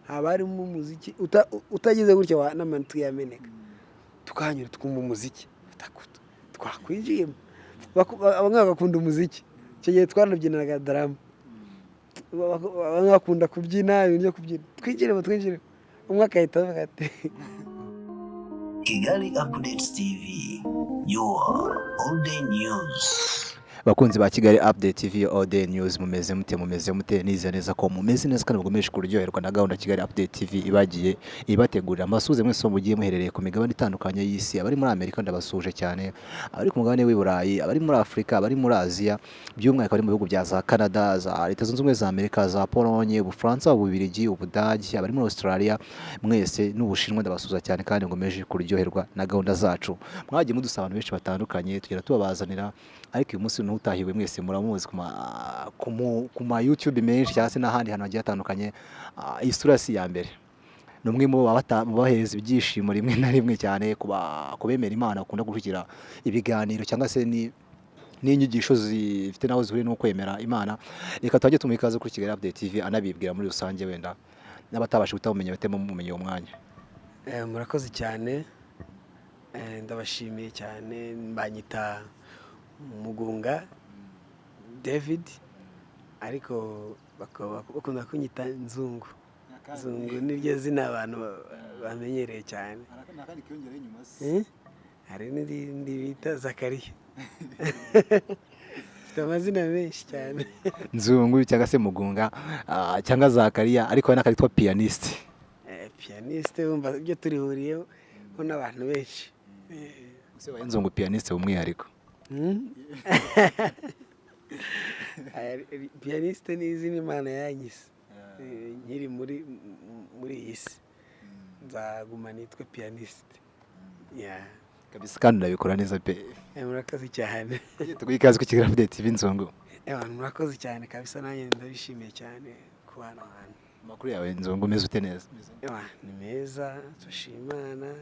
Haba harimo umuziki utagize gutya n'amatwi yameneka. Tukahanyura twumva umuziki, twakwinjiyemo. Bamwe bagakunda umuziki. Icyo gihe twanabyinanaga darama. Bamwe bakunda kubyina, ibintu byo kubyina. Twinjiremo, twinjiremo, umwe agahita avuga ati: Kigali Updates TV, your all day news. Bakunzi ba Kigali Update TV, All Day News, mumeze mute? Mumeze mute? Nizera neza ko mumeze neza kandi mukomeje kuryoherwa na gahunda Kigali Update TV ibagiye ibategurira. Mbasuhuze mwese mugiye muherereye ku migabane itandukanye y'isi. Abari muri Amerika ndabasuhuje cyane, abari ku mugabane w'i Burayi, abari muri Afurika, abari muri Aziya, by'umwihariko abari mu bihugu bya za Canada, za Leta Zunze Ubumwe za Amerika, za Pologne, Ubufaransa, Ububirigi, Ubudage, abari muri Australia mwese n'Ubushinwa, ndabasuhuza cyane kandi ngomeje kuryoherwa na gahunda zacu. Mwagiye mudusaba abantu benshi batandukanye, tugenda tubabazanira, ariko uyu munsi ntutahiwe. Mwese muramuzi ku ma YouTube menshi cyangwa se n'ahandi hantu hagiye hatandukanye. Iyi sura si iya mbere, ni umwe mu bahereza ibyishimo rimwe na rimwe cyane ku bemera Imana, bakunda gukurikira ibiganiro cyangwa se ni n'inyigisho zifite naho zihuriye no kwemera Imana. Reka tujye tumuha ikaze kuri Kigali Update TV, anabibwira muri rusange, wenda n'abatabasha kutamumenya bahite mumenya uwo mwanya. Murakoze cyane. Ndabashimiye cyane. Banyita Mugunga David, ariko bakaba bakunda kunyita Nzungu. Nzungu niryo zina abantu bamenyereye cyane. Hari n'irindi bita Zakariya. Mfite amazina menshi cyane. Nzungu cyangwa se Mugunga, cyangwa Zakariya, ariko hari n'akitwa Pianiste. Pianiste, wumva ibyo turihuriyeho n'abantu benshi. Ese wabaye Nzungu Pianiste umwihariko? Aya, Pianiste ni izina Imana yanyise nkiri muri iyi si. Nzaguma nitwe Pianiste. Yeah. Kabisa, kandi urabikora neza pe. Murakoze cyane. Tuguhe ikaze ku Kigali Update TV, Nzungu. Murakoze cyane kabisa, nanjye ndabishimiye cyane kuba hano hantu. Amakuru yawe, Nzungu, umeze ute? Neza? Ni meza, turashima Imana.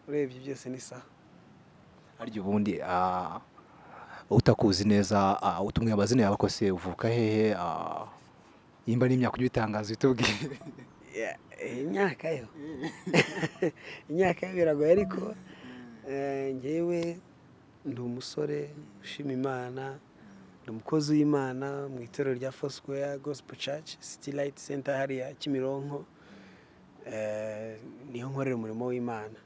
Urebye byose ni sawa. Harya ubundi utakuzi neza, utumwe amazina yawe ko se uvuka hehe? Nimba n'imyaka ujya ubitangaza bitubwire. Yeah, imyaka yo biragoye, ariko njyewe ndi umusore ushima Imana, ndi umukozi w'Imana mu itorero rya Foursquare Gospel Church, City Light Center, hariya Kimironko. Niho nkorera umurimo w'Imana.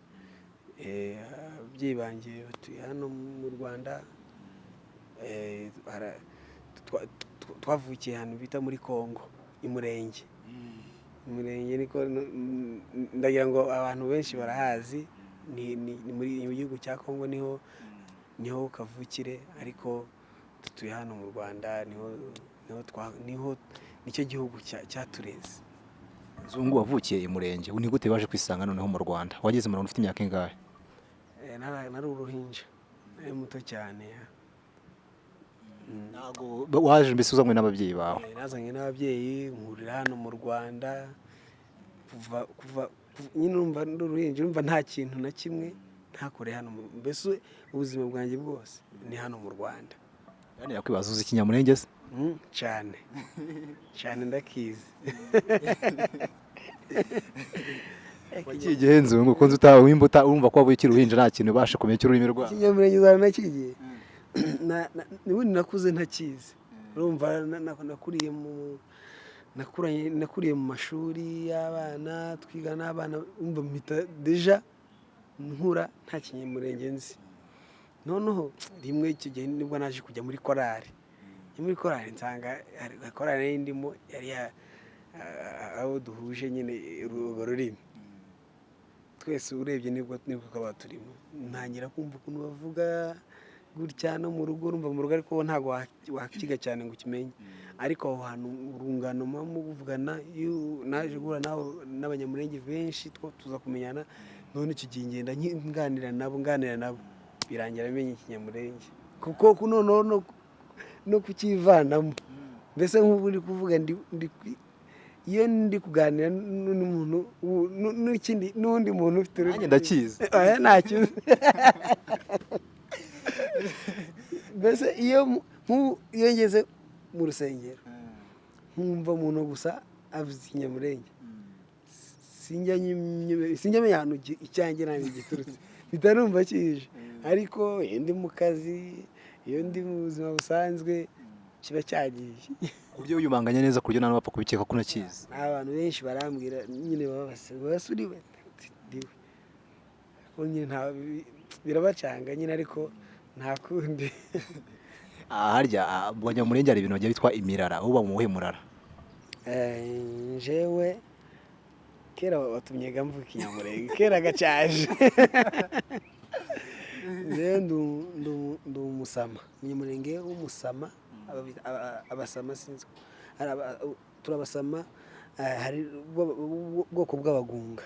Ababyeyi banjye batuye hano mu Rwanda. Twavukiye ahantu bita muri Congo, i Murenge. Umurenge niko ndagira ngo abantu benshi barahazi, ni muri mu gihugu cya Congo, niho kavukire, ariko dutuye hano mu Rwanda, niho nicyo gihugu cyatureze. Nzungu, wavukiye i Murenge, ni gute waje kwisanga noneho mu Rwanda? Wageze mu Rwanda ufite imyaka ingahe? Nari uruhinja, nari muto cyane. Ntabwo waje mbese uzanywe n'ababyeyi bawe? Nazanye n'ababyeyi, nkurira hano mu Rwanda. Kuva nyine urumva ndi uruhinja, urumva nta kintu na kimwe ntakoreye hano. Mbese ubuzima bwanjye bwose ni hano mu Rwanda. Yani yakwibaza, uzi Ikinyamurenge se? Cyane cyane, ndakizi. Wagiye igihe, Nzungu, ko nzi wimba urumva ko wavuye ukiri uruhinja, nta kintu ubasha kumenya cy'ururimi rwabo. Ikinyamurenge uzaba nakigiye. Ubundi nakuze ntakizi. Urumva nakuriye mu mashuri y'abana, twiga n'abana, urumva mpita déjà nkura nta Kinyamurenge nzi. Noneho rimwe icyo gihe nibwo naje kujya muri korali. Njya muri korali, nsanga hari korali nari ndimo yari abo duhuje nyine urwo rurimi twese. Urebye nibwo twaba turimo, ntangira kumva ukuntu bavuga gutya no mu rugo. Urumva mu rugo ariko ntabwo wakiga cyane ngo ukimenye, ariko aho hantu urungano muba muvugana, iyo naje guhura n'Abanyamurenge benshi tuza kumenyana. None icyo gihe ngenda nganira nabo, birangira menye Ikinyamurenge, kuko noneho no kukivanamo, mbese nk'ubu uri kuvuga iyo ndi kuganira n'umuntu n'ikindi n'undi muntu ufite ururimi. Nanjye ndakizi. Oya, ntakizi. Mbese iyo nk'ubu iyo ngeze mu rusengero nkumva umuntu gusa Avuze Ikinyamurenge. Sinjya menya ahantu icyanjye ntabwo giturutse, mpita numva kije. Ariko iyo ndi mu kazi, iyo ndi mu buzima busanzwe, kiba cyagiye. Ku buryo wiyumanganya neza, ku buryo nta n'uwapfa kubikeka ko unakizi. Abantu benshi barambwira nyine, baba basa uriwe, ndiwe. Ariko nyine birabacanga nyine, ariko nta kundi. Harya mu Banyamurenge hari ibintu bagiye bitwa imirara, uba mu wuhe murara? Jewe kera watumyega mvuga Ikinyamurenge kera gacaje. Jewe ndi umusama, Umunyamurenge w'umusama. Abasama sinzi, hari turabasama. Hari ubwoko bw'abagunga.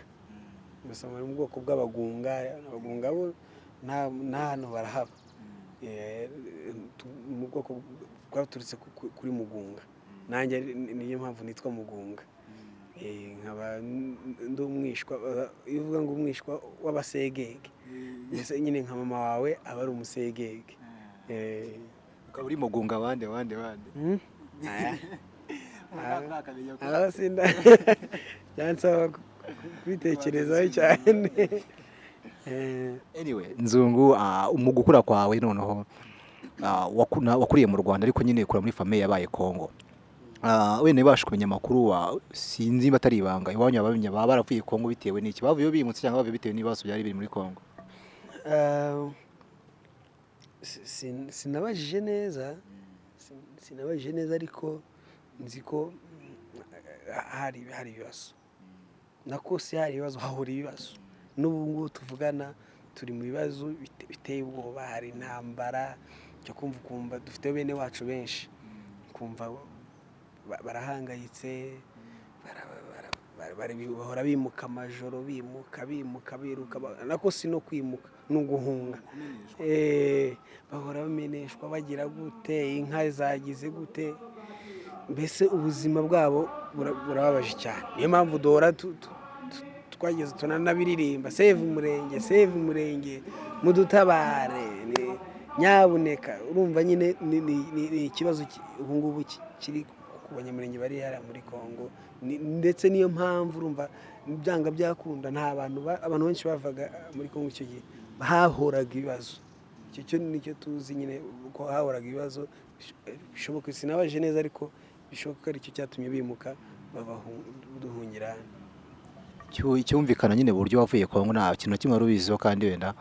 Abasama bari mu bwoko bw'abagunga. Abagunga bo nta hano barahaba. Mu bwoko bwaturutse kuri Mugunga. Nanjye niyo mpamvu nitwa Mugunga. Nkaba ndi umwishwa. Iyo uvuga ngo umwishwa w'abasegege, mbese nyine nka mama wawe aba ari umusegege. Ukaba uri Mugunga wande wande wande? Hmm? Aya. Sinda byansaba kubitekerezaho cyane. Anyway, Nzungu, mu gukura kwawe noneho, wakuriye mu Rwanda, ariko nyine ukura muri famille yabaye Kongo. Wenda ibasha kumenya amakuru sinzi niba atari ibanga, iwanyu abamenya baba baravuye Kongo bitewe n'iki? Bavuyeyo bimutse cyangwa bavuye bitewe n'ibibazo byari biri muri Kongo? Sinabajije neza, sinabajije neza, ariko nzi ko hari ibibazo. Nako si hari ibibazo, hahora ibibazo. N'ubu ngubu tuvugana turi mu bibazo biteye ubwoba. Hari intambara, cyo kumva ukumva dufite bene wacu benshi, kumva barahangayitse, bahora bimuka amajoro, bimuka, bimuka, biruka. Nako si no kwimuka, ni uguhunga. Bahora bameneshwa, bagira gute, inka zagize gute, mbese ubuzima bwabo burababaje cyane. Niyo mpamvu duhora twageze tunanabiririmba: "Save Umurenge, save Umurenge, mudutabare, nyabuneka." Urumva nyine ni ikibazo ubu ngubu kiri ku Banyamurenge bari hariya muri Congo. Ndetse niyo mpamvu urumva byanga byakunda nta bantu abantu benshi bavaga muri Congo. Icyo gihe hahoraga ibibazo. Icyo cyo nicyo tuzi nyine, ko hahoraga ibibazo. Bishoboka, sinabaje neza, ariko bishoboka ko aricyo cyatumye bimuka duhungira hano. Icyumvikana nyine, uburyo wavuye Kongo nta kintu na kimwe wari ubiziho, kandi wenda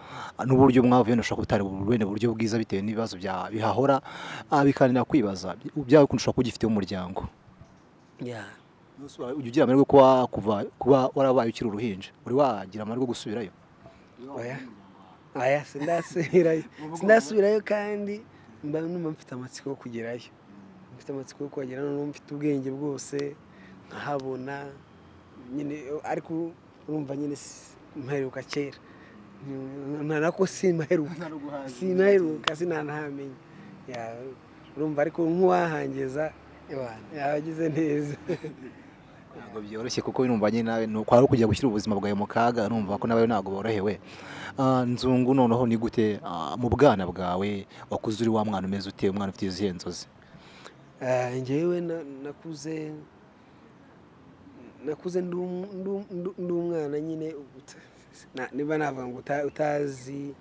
n'uburyo mwavuye wenda ushobora kuba utari wenda uburyo bwiza bitewe n'ibibazo bihahora, bikananira kwibaza byaba ukuntu ushobora kuba ugifiteho umuryango. Ujya ugira amahirwe kuba kuva kuba warabaye ukiri uruhinja, uri wagira amahirwe yo gusubirayo? Oya, oya, sindasubirayo, sindasubirayo. Kandi mba numva mfite amatsiko yo kugerayo, mfite amatsiko yo kuhagera noneho mfite ubwenge bwose nkahabona nyine. Ariko urumva nyine mperuka kera. Nako simaheruka, sinaheruka, sinanahamenya. Urumva, ariko nk'uwahangeza yaba agize neza. Ntabwo byoroshye, kuko urumva nyine nawe ni uko kujya gushyira ubuzima bwawe mu kaga, urumva ko nawe ntabwo borohewe. Nzungu, noneho ni gute mu bwana bwawe wakuze uri wa mwana umeze ute, umwana ufite izihe nzozi? Njyewe nakuze ndi umwana nyine niba navuga ngo utazi,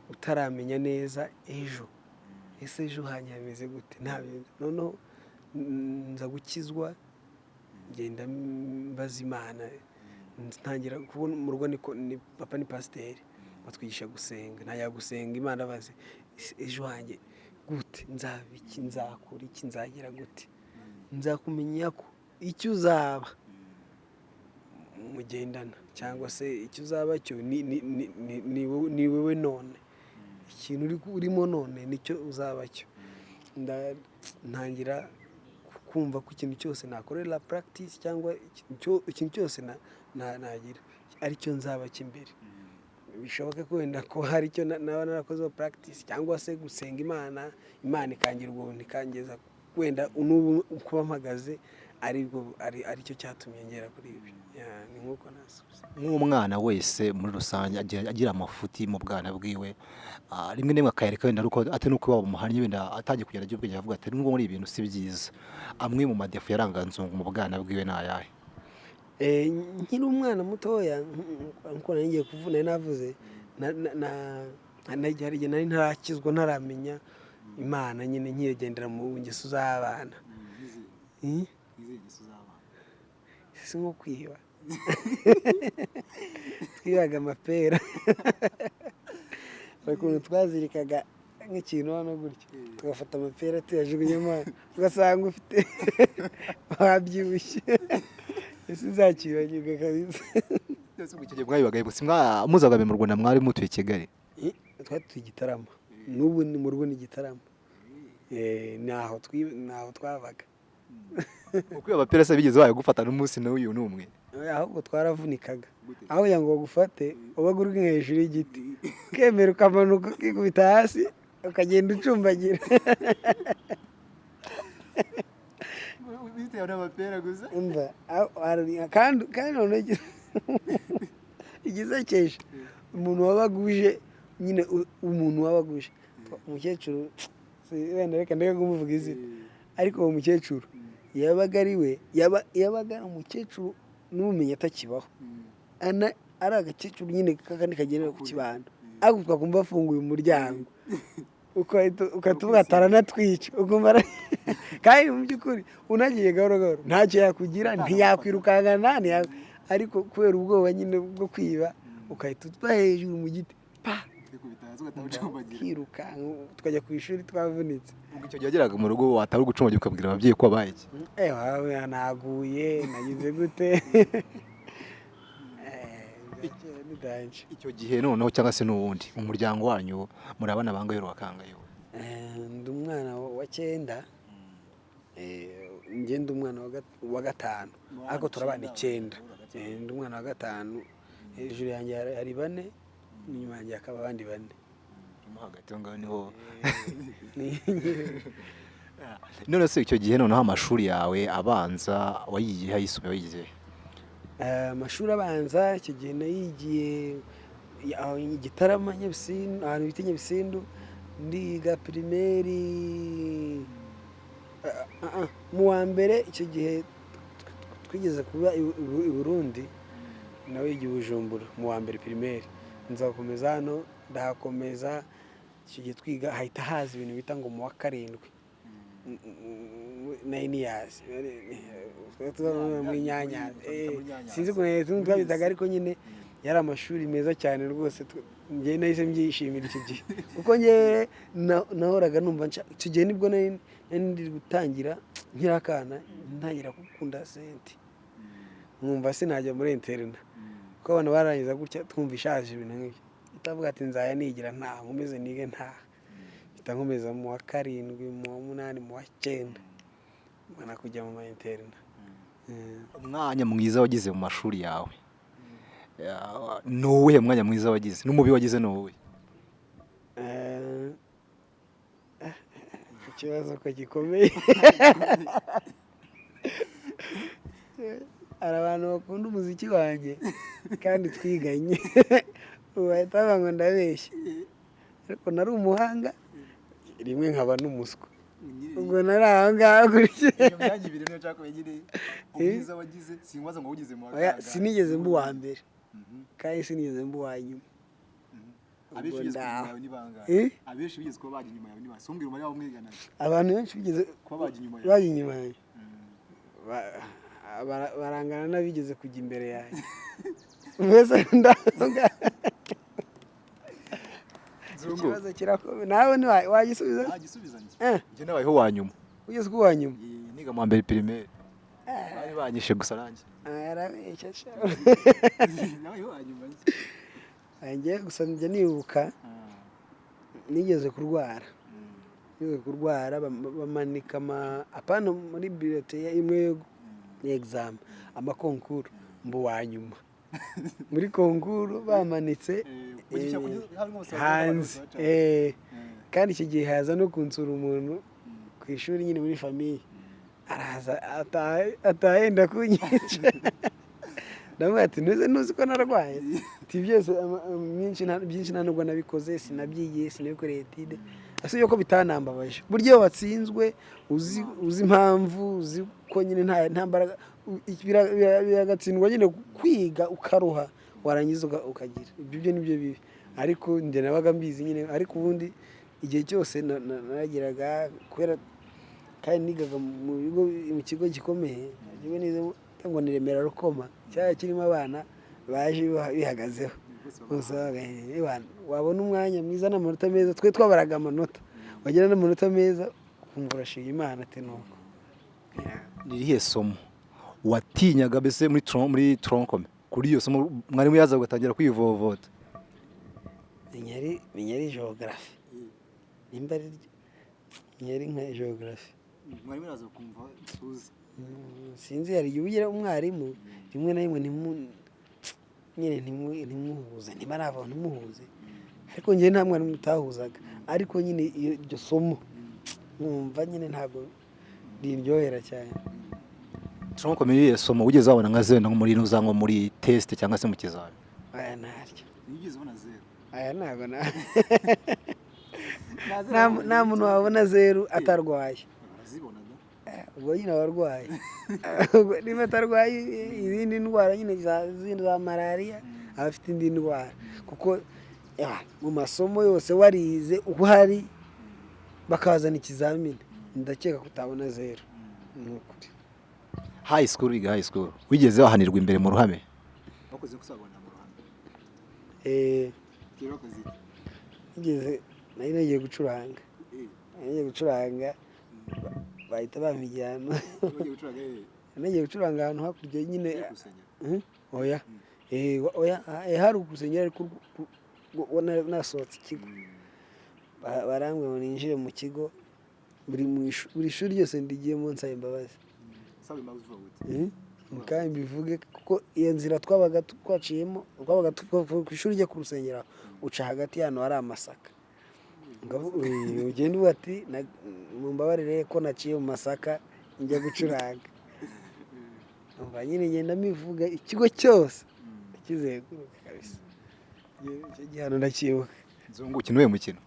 utaramenya neza ejo, ese ejo hanjye hameze gute, ntabyo. Noneho nza gukizwa, ngenda mbaza Imana, ntangira kubona mu rugo niko ni papa ni pasiteri, batwigisha gusenga, ntangira gusenga Imana, abaze ejo hanjye gute, nzaba iki, nzakora iki, nzagira gute? Nzakumenya ko icyo uzaba mugendana, cyangwa se icyo uzaba cyo ni wowe none. Ikintu urimo none nicyo uzaba cyo. Ntangira kumva ko ikintu cyose nakorera practice, cyangwa ikintu cyose nagira aricyo nzaba cy'imbere. Bishoboke ko wenda ko hari icyo naba narakozeho practice, cyangwa se gusenga Imana, Imana ikangira ubuntu ikangeza wenda n'ubu kuba mpagaze. Aribwo aricyo cyatumye ngera kuri ibyo. Yeah, ni nk'uko nasubiza. Nk'umwana wese muri rusange agira amafuti mu bwana bwiwe, rimwe na rimwe akayareka wenda ariko atari nuko iwabo bamuhannye, wenda atangiye kugenda agira ubwenge avuga ati nubwo muri ibi bintu si byiza. Amwe mu madéfauts yaranga Nzungu mu bwana bwiwe ni ayahe? Nkiri umwana mutoya, nkuko nari ngiye kuvuga, nari navuze hari igihe nari ntarakizwa, ntaramenya Imana nyine, nkigendera mu ngeso z'abana. Eh? Si nko kwiba, twibaga amapera. Hari ukuntu twazirikaga nk'ikintu hano gutya, tugafata amapera tuyajugunyamo hano, ugasanga ufite wabyibushye. Ese nzakibagirwa kabisa. Icyo gihe mwabibaga gusa muzaga mu Rwanda, mwari mutuye Kigali? Twari tuye Gitarama, n'ubu ni mu rugo ni Gitarama. Ni aho twabaga. Uko amapera se bigeze bayagufata n'umunsi n'uyu n'umwe? Ahubwo twaravunikaga. Aho kugira ngo bagufate, ubaga uri hejuru y'igiti, ukemera ukamanuka ukikubita hasi, ukagenda ucumbagira. Bitewe n'amapera gusa? Umva, kandi noneho igisekeje, umuntu wabaga uje nyine, umuntu wabaga uje, umukecuru, wenda reka ndeke kumuvuga izina, ariko uwo mukecuru yabaga ari we, yabaga ari umukecuru n'ubumenyi atakibaho, ari agakecuru nyine kakandi kagendera ku kibando, ariko twakumva afunguye umuryango ugahita uvuga ati aranatwica, ukumva kandi mu by'ukuri unagiye gahoro gahoro ntacyo yakugira, ntiyakwirukankana, ariko kubera ubwoba nyine bwo kwiba ugahita uva hejuru mu giti, pa, ukirukanka tukajya ku ishuri twavunitse. Ubwo icyo gihe wageraga mu rugo wataba uri gucumbagira ukabwira ababyeyi ko wabaye iki? Wawe naguye, nagize gute? Ni danger. Icyo gihe noneho cyangwa se n'ubundi mu muryango wanyu muri abana bangahe, wakangaye? Ndi umwana wa cyenda. Njye ndi umwana wa gatanu, ariko turabana icyenda. Ndi umwana wa gatanu, hejuru yanjye hari bane, n'inyuma yanjye hakaba abandi bane. Mo hagati aho ngaho niho. Ni- None se icyo gihe noneho amashuri yawe abanza wayigiye, ayisumbuye wayigiye he? Amashuri abanza icyo gihe nayigiye aho i Gitarama, Nyabisindu, ahantu bita Nyabisindu, ndiga primaire. Mu wa mbere icyo gihe twigeze kuba i Burundi, nawe yigiye i Bujumbura mu wa mbere primaire, nzakomeza hano ndahakomeza. Icyo gihe twiga hahita haza ibintu bita ngo mu wa karindwi, 9 years, muri nyanya, sinzi ukuntu twabitaga, ariko nyine yari amashuri meza cyane rwose. Njye nahise mbyishimira icyo gihe kuko njye nahoraga numva icyo gihe nibwo nari ndi gutangira nkiri akana, ntangira gukunda senti, nkumva sinajya muri internat kuko abana barangiza gutya twumva ishaje, ibintu nk'ibyo, itavuga ati nzaya nigira ntaha, nkomeze nige ntaha, mpita nkomeza mu wa karindwi, mu wa munani, mu wa cyenda, mbona kujya mu ma internat. Umwanya mwiza wagize mu mashuri yawe ni uwuhe? Mwanya mwiza wagize n'umubi wagize ni uwuhe? Ikibazo ko gikomeye. Hari abantu bakunda umuziki wanjye kandi twiganye, ubu bahita bavuga ngo ndabeshya, ariko nari umuhanga rimwe nkaba n'umuswa, ubwo nari aho ngaho gutya. Iyo myanya ibiri niyo nshaka nyine, umwiza wagize, sinkwaza ngo wugize mu Oya, sinigeze mba uwa mbere kandi sinigeze mba uwa nyuma. Abenshi Ubwo bigeze kuba ndaho. inyuma yawe ni bangahe? Eh? Abenshi bigeze kuba bajya inyuma yawe ni bangahe? Sumbwira umubare w'abo mwiganaga. Abantu benshi bigeze kuba bajya inyuma yawe. Bajya inyuma yanjye barangana n'abigeze kujya imbere yanjye, mbese ndavuga. Nzungu. Ikibazo kirakomeye, nawe wagisubiza? Nagisubiza njye. Njye nabayeho uwa nyuma. Ugeze ku wa nyuma? Niga mu wa mbere primaire bari banyishe gusa nanjye. Ah, yarabeshya sha. Nabayeho uwa nyuma njye. Njye gusa njya nibuka nigeze kurwara, bamanika ama apana muri bulletin imwe ya exam, amaconcours, mba uwa nyuma muri concours bamanitse hanze. Kandi icyo gihe haza no kunsura umuntu ku ishuri nyine muri famille. Araza ataha yenda kunyica. Ndamubwira ati: "Ntuzi, ntuzi ko narwaye?" Ati: "Byose byinshi nta nubwo nabikoze, sinabyigiye, sinabikoreye étude." Ese ko bitanambabaje? Burya iyo watsinzwe uzi impamvu, uzi ko nyine nta mbaraga, biragatsindwa nyine kwiga ukaruha, warangiza ukagira ibyo byo nibyo bibi. Ariko njye nabaga mbizi nyine. Ariko ubundi igihe cyose narageraga, kubera kandi nigaga mu bigo, mu kigo gikomeye, ikigo nizemo ngo ni Remera Rukoma, cyari kirimo abana baje bihagazeho bose. Babaga, wabona umwanya mwiza n'amanota meza, twe twabaraga amanota, wagira n'amanota meza ukumva urashima Imana, ati nuko. Ni irihe somo watinyaga mbese muri tronc commun? Kuri iyo somo mwarimu yaza ugatangira kwivovota. Menya ari geography, nimba ari menya ari nka geography. Mwarimu yaza kumva tuzi. Sinzi, hari igihe ugira umwarimu rimwe na rimwe nyine ntimuhuze, niba nava ntimuhuze. Ariko njyewe nta mwarimu utahuzaga, ariko nyine iryo somo nkumva nyine ntabwo riryohera cyane. Tronc commun, irihe somo wigeze wabona nka zero, nko muri nuza, nko muri test cyangwa se mu kizami? Aya ntaryo. Wigeze ubona zero? Aya ntabwo nta muntu wabona zeru atarwaye. Ubwo nyine aba arwaye. Ubwo niba atarwaye izindi ndwara nyine zindi za malariya, aba afite indi ndwara, kuko mu masomo yose warize uhari, bakazana ikizamini, ndakeka ko utabona zeru, ni ukuri. High school, wiga high school, wigeze wahanirwa imbere mu ruhame? Wakoze gusabana mu ruhame? Eh. Wakoze iki? Nigeze, nari nagiye gucuranga, bahita bampa igihano. Nagiye gucuranga ahantu hakurya nyine. Oya. Oya, hari urusengero, ariko nasohotse ikigo. Barambwira ngo ninjire mu kigo, buri shuri ryose ndigiyemo nsaba imbabazi. Kandi mbivuge kuko iyo nzira twabaga twaciyemo, twabaga tuva ku ishuri ujya ku rusengero, uca hagati y'ahantu hari amasaka. Ugenda uvuga ati: "Mumbabarire ko naciye mu masaka njya gucuranga." Umva nyine ngenda mbivuga ikigo cyose kizenguruka kabisa. Icyo gihano ndacyibuka. Nzungu, ukina uwuhe mukino?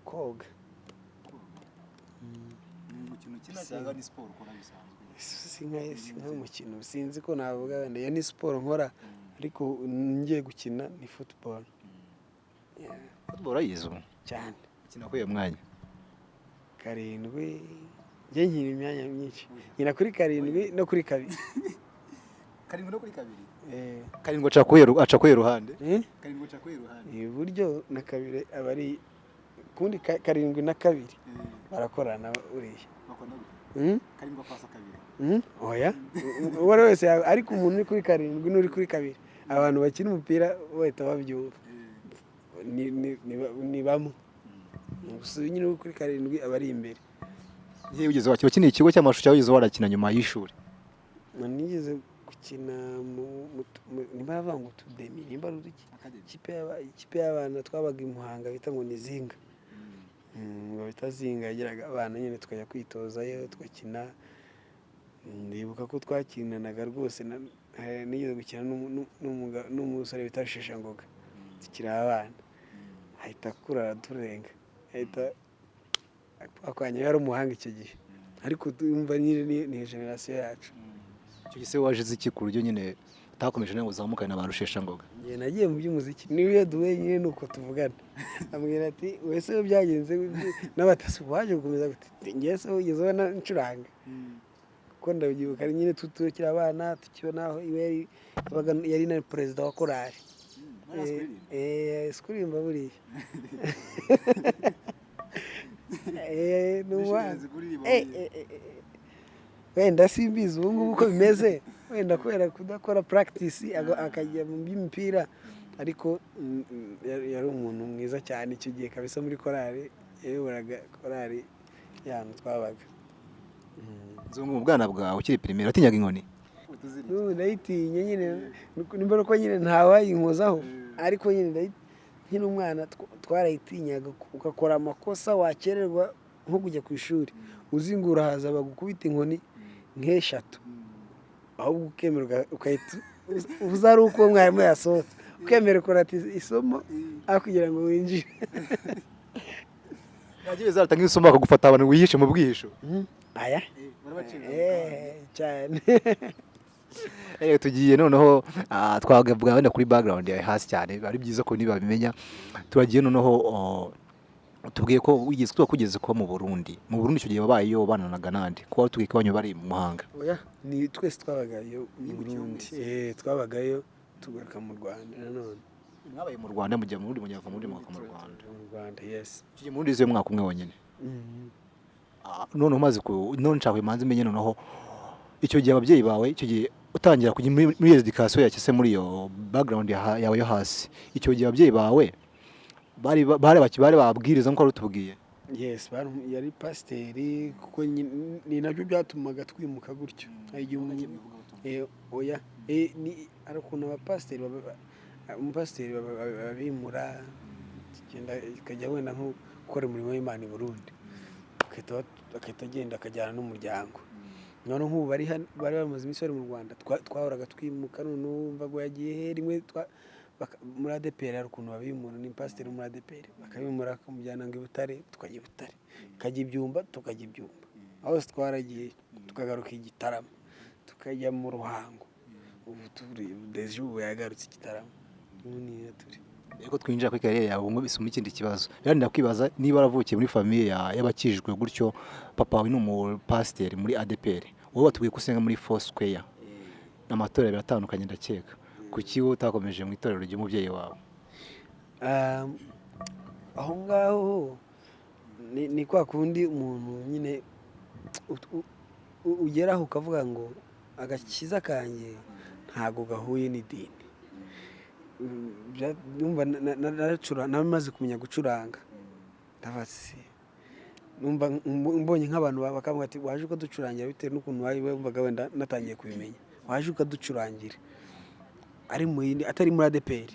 Koga. Ni umukino ukina cyangwa ni siporo ukora bisanzwe? Si nk'umukino, sinzi ko navuga, wenda iyo ni siporo nkora, ariko ngiye gukina ni football. Football urayizi ubu? Cyane. Ukina kuri uyu mwanya? 7. Njye nkina imyanya myinshi, nkina kuri 7 no kuri 2. 7 no kuri 2? Eh. 7 aca kuye ruhande? Eh? 7 aca kuye ruhande? Iburyo na 2 aba ari kundi 7 na 2 barakorana buriya. 7 apasa 2? Oya, uwo ari wese ariko umuntu uri kuri 7 n'uri kuri 2, abantu bakina umupira bahita babyumva, ni bamwe gusa. Nyine uri kuri 7 aba ari imbere. Yewe, wigeze wakina wakiniye ikigo cy'amashuri cyangwa wigeze warakina nyuma y'ishuri? Nigeze gukina nimba bavuga ngo utudemi, nimba ari uduki, ikipe y'abana twabaga i Muhanga bita ngo ni Zinga. Ngo bita Zinga, yagiraga abana nyine tukajya kwitozayo tugakina. Ndibuka ko twakinanaga rwose, nigeze gukina n'umusore bita Rusheshangoga tukiri abana, ahita akura araturenga, ahita akwanya. Yari umuhanga icyo gihe, ariko tumva nyine ni génération yacu. Icyo gihe se waje iki ku buryo nyine utakomeje nawe uzamukane na ba Rusheshangoga? Njye nagiye mu by'umuziki. Niba iyo duhuye nyine ni uko tuvugana, ambwira ati: "Wese byagenze gute?" N'abatasi waje gukomeza gute? Njye se wigeze ubona ncuranga? Kuko ndabyibuka nyine tukiri abana, tukibona aho iwe yari na perezida wa korali. Si kuririmba buriya. Ni umuhanga. Wenda simbizi ubu ngubu uko bimeze, wenda kubera kudakora practice akajya mu by'imipira, ariko yari umuntu mwiza cyane icyo gihe kabisa. Muri korali, yayoboraga korali y'ahantu twabaga. Nzungu, mu bwana bwawe ukiri primaire watinyaga inkoni? N'ubu ndayitinye nyine, nimba ari uko nyine ntawayinkozaho, ariko nyine Nkiri umwana twarayitinyaga, ugakora amakosa, wakererwa nko kujya ku ishuri, uzi ngo urahaza bagukubita inkoni nk'eshatu, ahubwo ukemera ugahita uza ari uko mwarimu yasohotse, ukemera ukurata isomo aho kugira ngo winjire. Yagiye zatanga isomo bakagufata, abantu wihishe mu bwihisho. Aya cyane. Tugiye noneho, twavuga wenda kuri background yawe hasi cyane, ari byiza ko nibabimenya. Turagiye noneho, tubwiye ko wigeze tuba kugeze kuba mu Burundi. Mu Burundi icyo gihe wabayeyo bananaga nande? Kuba tubwiye ko iwanyu bari mu mahanga. Oya, ni twese twabagayo mu Burundi. Twabagayo tugaruka mu Rwanda nanone. Mwabaye mu Rwanda, mujya mu Burundi, mujya mu Burundi, mugaruka mu Rwanda. Mu Rwanda, yes. Icyo gihe mu Burundi wizeyo umwaka umwe wonyine? Noneho umaze ku none nshaka imanza umenye noneho icyo gihe ababyeyi bawe, icyo gihe utangira kujya muri education ya se, muri iyo background yawe yo hasi, icyo gihe ababyeyi bawe bari babwiriza nk'uko wari utubwiye? Yes, yari pasiteri, kuko ni nabyo byatumaga twimuka gutyo. Hari igihe oya, ni hari ukuntu abapasiteri umupasiteri babimura, tugenda ikajya wenda nko gukora umurimo w'Imana i Burundi, agahita agenda akajyana n'umuryango. Noneho nk'ubu bari hano, bari bamaze iminsi bari mu Rwanda, twahoraga twimuka. Noneho wumva ngo yagiye he rimwe muri ADEPR, hari ukuntu babimura, ni pasiteri muri ADEPR, bakabimura bakamujyana ngo i Butare, tukajya i Butare, tukajya i Byumba, tukajya i Byumba, aho hose twaragiye, tukagaruka i Gitarama, tukajya mu Ruhango. Ubu turi déjà, ubu yagarutse i Gitarama, ubu niyo turi. Mbere ko twinjira kuri carrière yawe, ngo bisuma ikindi kibazo rero, ndakwibaza niba waravukiye muri famille y'abakijijwe gutyo, papa wawe ni umupasiteri muri ADEPR, wowe watubwiye ko usenga muri Four Square, amatorero abiri atandukanye ndakeka. Kuki wowe utakomeje mu itorero ry'umubyeyi wawe? Aho ngaho ni kwa kundi umuntu nyine ugeraho ukavuga ngo agakiza kanjye ntabwo gahuye n'idini. Numva nari maze kumenya gucuranga, ndavuga se numva mbonye nk'abantu bakavuga ati: "Waje ukaducurangira," bitewe n'ukuntu wumvaga wenda natangiye kubimenya, "waje ukaducurangira," ari mu yindi atari muri ADEPR,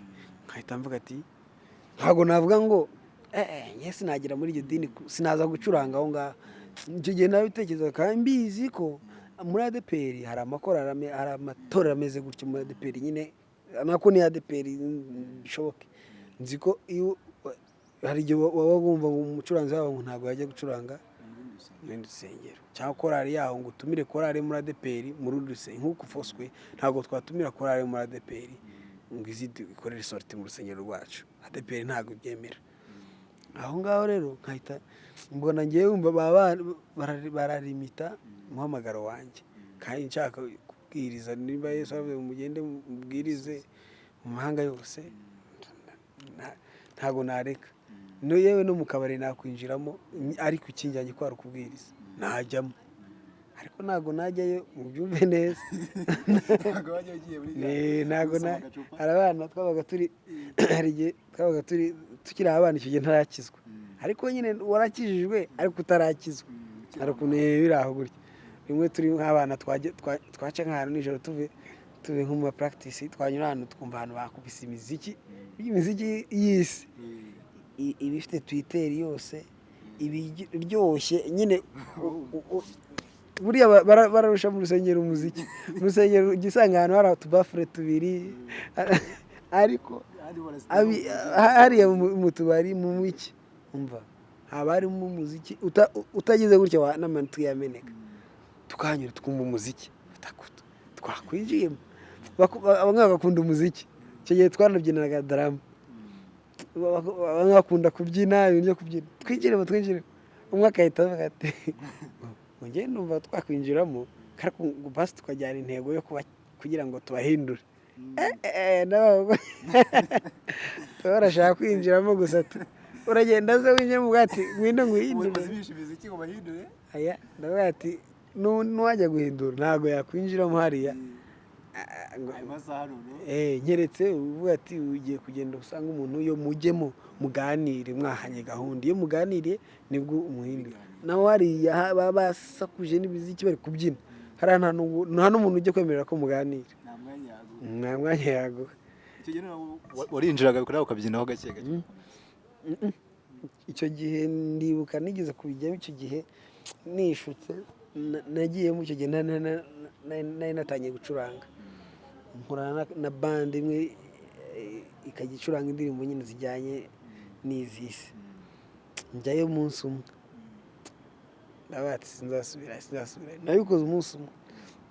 nkahita mvuga ati ntabwo navuga ngo njye sinagera muri iryo dini, sinaza gucuranga aho ngaho. Icyo gihe nabitekerezaga kandi mbizi ko muri ADEPR hari amakorali hari amatorero ameze gutyo muri ADEPR nyine, nako ni ADEPR bishoboke. Nzi ko iyo hari igihe waba wumva ngo umucuranzi wabo ngo ntabwo yajya gucuranga mu rundi rusengero, cyangwa korali yaho ngo utumire korali muri ADEPR mu rundi rusengero, nk'uko Foswe ntabwo twatumira korali muri ADEPR ngo izi ikorere sortie mu rusengero rwacu, ADEPR ntabwo ibyemera. Aho ngaho rero nkahita mbona ngewe wumva baba bararimita umuhamagaro wanjye, kandi nshaka kubwiriza. Niba Yesu avuze ngo mugende mubwirize mu mahanga yose, ntabwo nareka. No yewe no mu kabari nakwinjiramo, ariko ikinjyanye kwari ukubwiriza najyamo, ariko ntabwo najyayo, mubyumve neza. Ntabwo na hari abana twabaga turi, hari igihe twabaga turi tukiri abana, icyo gihe ntarakizwa, ariko nyine warakijijwe ariko utarakizwa, hari ukuntu biri aho gutya. Rimwe turi nk'abana twaca nk'ahantu nijoro, tuve nko mu ma practice, twanyura ahantu twumva ahantu bakubise imiziki, imiziki y'isi iba ifite tweeter yose, iba iryoshye nyine. Buriya bararusha mu rusengero umuziki. Mu rusengero ujya usanga ahantu hari utubafure tubiri, ariko hariya mu tubari mu miki, umva haba harimo umuziki utagize gutya n'amatwi yameneka. Tukahanyura twumva umuziki, twakwinjiyemo, bamwe bagakunda umuziki. Icyo gihe twanabyiniraga darama, bamwe bakunda kubyina ibintu byo kubyina, twinjiremo twinjiremo, umwe agahita avuga ati ngo njye numva twakwinjiramo, ariko ngo basi tukajyana intego yo kuba kugira ngo tubahindure. Nabo barashaka kwinjiramo gusa tu, uragenda se winjire mu bwati, ngwino nguhindure. Aya ndavuga ati nuwajya guhindura ntabwo yakwinjiramo hariya. Nyeretse uvuga ati ugiye kugenda usanga umuntu, iyo mujyemo muganire mwahanye gahunda, iyo muganiriye nibwo umuhindura. Naho hariya baba basakuje n'imiziki bari kubyina hariya, nta n'umuntu ujya kwemerera ko muganira, nta mwanya yaguha. Icyo gihe warinjiraga nawe ukabyinaho gake gake? Icyo gihe ndibuka nigeze kubijyamo. Icyo gihe nishutse, nagiyemo icyo gihe nari natangiye gucuranga, nkorana na band imwe, ikajya icuranga indirimbo nyine zijyanye n'iz'isi. Njyayo umunsi umwe, ndabaga ati: "Sinzasubira, sinzasubira." Nabikoze umunsi umwe,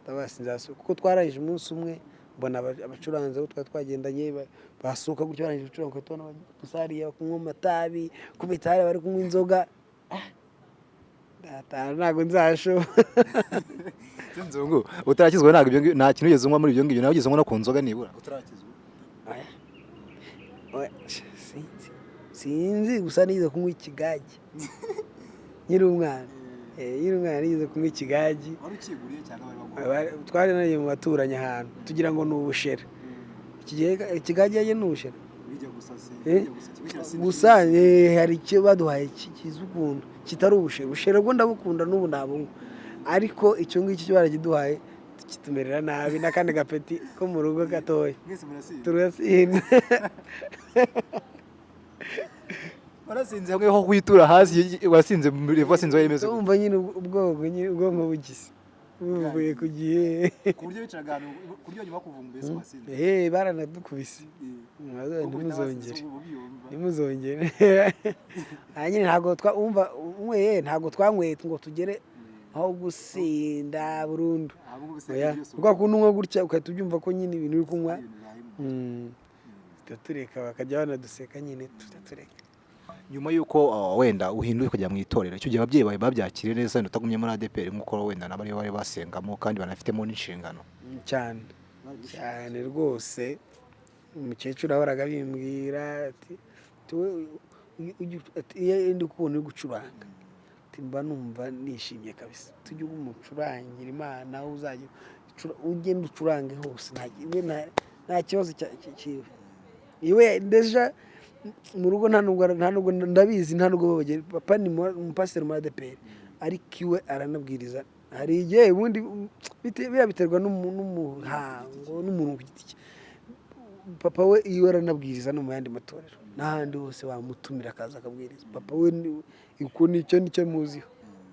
ndabaga sinzasubira, kuko twarangije umunsi umwe, mbona abacuranzi abo twari twagendanye basohoka gutyo barangije gucuranga, ugahita ubona gusa hariya kunywa amatabi, kubita hariya bari kunywa inzoga. Ah, ndataha, ntabwo nzashobora. Nzungu, utarakizwa ntabwo ibyo ngibyo, nta kintu wigeze unywa muri ibyo ngibyo? Nawe wigeze unywa no ku nzoga nibura utarakizwa? Oya. Oya, sinzi, sinzi, gusa nigeze kunywa ikigage nkiri umwana. Nkiri umwana nigeze kunywa ikigage. Wari ukiguriye cyangwa bari baguha? Twari nariye mu baturanyi ahantu, tugira ngo ni ubushera. Ikigage yagiye ni ubushera. Bijya gusa se? Eh? Bijya gusa, kimwe kirasindisha. Gusa hari icyo baduhaye kiza ukuntu kitari ubushera. Ubushera bwo ndabukunda, n'ubu nabunywa, ariko icyo ngicyo cyo barakiduhaye kitumerera nabi, n'akandi gapeti ko mu rugo gatoya. Mwese murasinda? Turasinda. Warasinze hamwe ho kwitura hasi, wasinze muri wasinze wari imeze gute? Wumva nyine ubwonko nyine, ubwonko bugize buvuye ku gihe. Ku buryo wicaraga ahantu, ku buryo nyuma kuvumba mbese wasinze? Baranadukubise. Ntimuzongere, ntimuzongere. Ah, nyine ntabwo wumva unyweye, ntabwo twanyweye ngo tugere aho gusinda burundu. Oya, kwa kuntu unywa gutya ugahita ubyumva ko nyine ibintu uri kunywa, tureka bakajya banaduseka nyine, tureka. Nyuma y'uko wenda uhinduye ukajya mu itorero, icyo gihe ababyeyi bawe babyakiriye neza, wenda utagumye muri ADEPR nk'uko wenda nabo ariyo bari basengamo kandi banafitemo n'inshingano? Cyane cyane rwose. Umukecuru yahoraga abimbwira ati: Ati, iyo ndi kubona uri gucuranga," ati, "mba numva nishimye kabisa. Tujye umucurangira Imana, aho uzajya ugende ucurange hose, iwe nta kibazo cyiwe." Iwe déjà mu rugo nta nubwo ndabizi, nta nubwo papa ni umupasiteri muri ADEPR, ariko iwe aranabwiriza. Hari igihe ubundi biriya biterwa n'umuhango n'umuntu ku giti cye. Papa we iwe aranabwiriza no mu yandi matorero n'ahandi hose wamutumira akaza akabwiriza. Papa we uko nicyo nicyo muziho.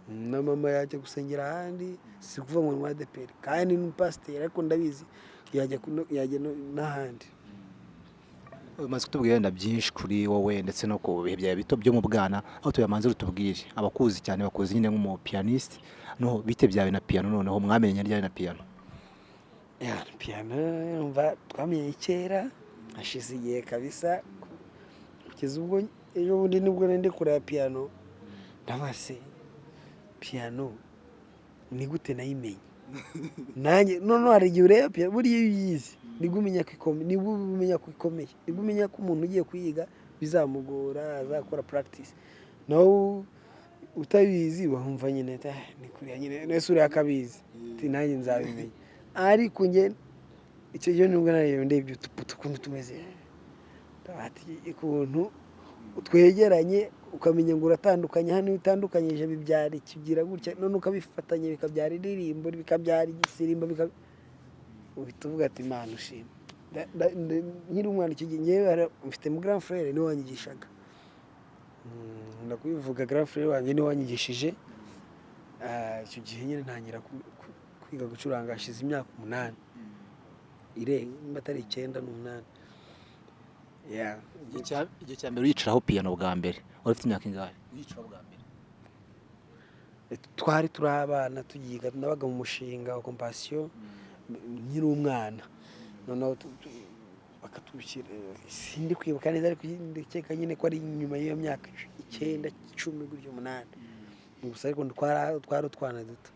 Na mama yajya gusengera ahandi, si ukuvuga ngo ni muri ADEPR, kandi ni umupasiteri, ariko ndabizi yajya n'ahandi. Umaze kutubwira wenda byinshi kuri wowe ndetse no ku bihe byawe bito byo mu bwana, aho tuyamanze rutubwire, abakuzi cyane bakuzi nyine nk'umupianiste, no bite byawe na piano? Noneho mwamenye ryari na piano? Ya, piano yumva twamenye kera, hashize igihe kabisa, kugeza ubwo ejo bundi nibwo nari ndi kureba piano, ndavuga: "Se piano ni gute nayimenye nanjye?" Noneho hari igihe ureba piano, buriya iyo uyizi nibwo umenya ko ikomeye, nibwo umenya ko ikomeye, nibwo umenya ko umuntu ugiye kuyiga bizamugora, azakora practice. Naho utabizi wumva nyine ati: "Ah, ni kuriya nyine, nese uriya akabizi," ati: "Nanjye nzabimenya." Ariko njye icyo gihe nibwo nareba ndebye utuputo ukuntu tumeze, ati ukuntu twegeranye, ukamenya ngo uratandukanye hano, iyo utandukanyije bibyara ikigira gutya, none ukabifatanya bikabyara indirimbo, bikabyara igisirimba, uhita uvuga ati: "Imana ushima." Nkiri umwana icyo gihe njyewe mfite mu grand frère niwe wanyigishaga. Nkunda kubivuga, grand frère wanjye niwe wanyigishije. Ah, icyo gihe nyine ntangira kwiga gucuranga hashize imyaka 8 irenga, nimba atari 9 n'umunani. Yeah. Igihe cya mbere uyicaraho piano bwa mbere wari ufite imyaka ingahe uyicaraho bwa mbere? Twari turi abana tugiga, nabaga mu mushinga wa Compassion nkiri umwana, noneho bakatubishyira, sindi kwibuka neza, ariko ndakeka nyine ko ari nyuma y'iyo myaka 9, 10 gutyo, 8 gusa, ariko twari utwana duto.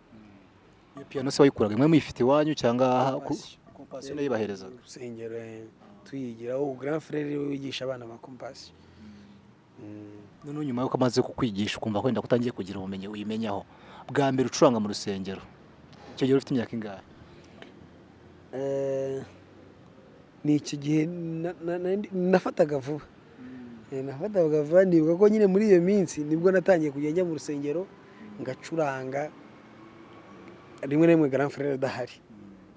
Iyo piano se wayikuraga mwe muyifite iwanyu cyangwa Compassion nayo ibaherezaga? Urusengero, tuyigiraho, grand frère we wigisha abana ba Compassion. Noneho nyuma y'uko amaze kukwigisha, ukumva wenda ko utangiye kugira ubumenyi uyimenyaho, bwa mbere ucuranga mu rusengero icyo gihe ufite imyaka ingahe? Ni icyo gihe nafataga vuba. Nafataga vuba, nibuka ko nyine muri iyo minsi nibwo natangiye kujya njya mu rusengero ngacuranga rimwe na rimwe grand frère adahari,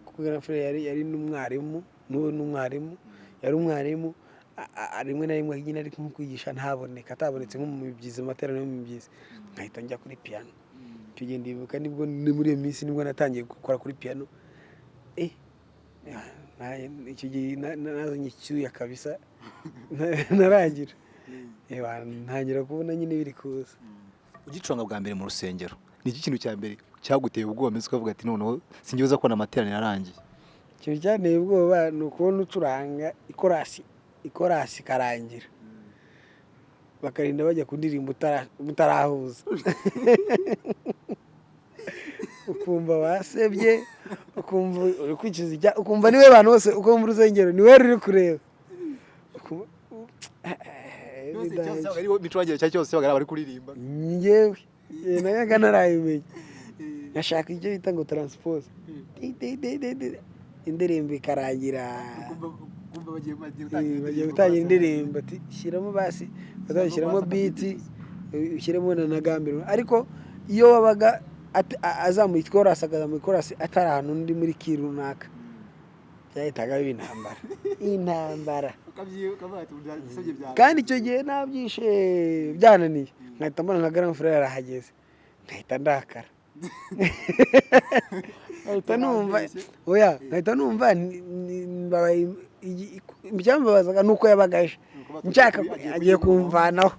kuko grand frère yari n'umwarimu, n'ubu ni umwarimu. Yari umwarimu, rimwe na rimwe nyine ari nko kwigisha ntaboneka, atabonetse nko mu mibyizi, mu materaniro yo mu mibyizi, nkahita njya kuri piano. Icyo gihe ndibuka nibwo ni muri iyo minsi nibwo natangiye gukora kuri piano. Icyo gihe nazanye icyuya kabisa, narangira. Ntangira kubona nyine biri kuza. Ugicuranga bwa mbere mu rusengero, ni iki kintu cya mbere cyaguteye ubwoba, mbese ukavuga ati: "Noneho sinjye uza kubona amateraniro arangiye"? Ikintu cyanteye ubwoba ni ukubona ucuranga ikorasi, ikorasi ikarangira, bakarinda bajya ku ndirimbo mutarahuza, ukumva wasebye, ukumva uri kwicuza ukumva niwe bantu bose, ukumva urusengero niwe ruri kureba. Imicurangire cya cyose bagaragara bari kuririmba. Njyewe nayaga ntarayimenya, nkashaka icyo bita ngo transpose. Di, di, di, di, di. Indirimbo ikarangira. Bagiye gutangira indirimbo, ati shyiramo basi, bazashyiramo beat, ushyiremo na gambiro. Ariko iyo wabaga azamuye ikorasi, akazamuye ikorasi atari ahantu undi muri ki runaka, byahitaga biba intambara, intambara. Kandi icyo gihe nabyishe byananiye, nkahita mbona nka grand frère arahageze, nkahita ndakara, nkahita numva oya, nkahita numva ibyambabazaga ni uko yabaga aje nshaka agiye kumvanaho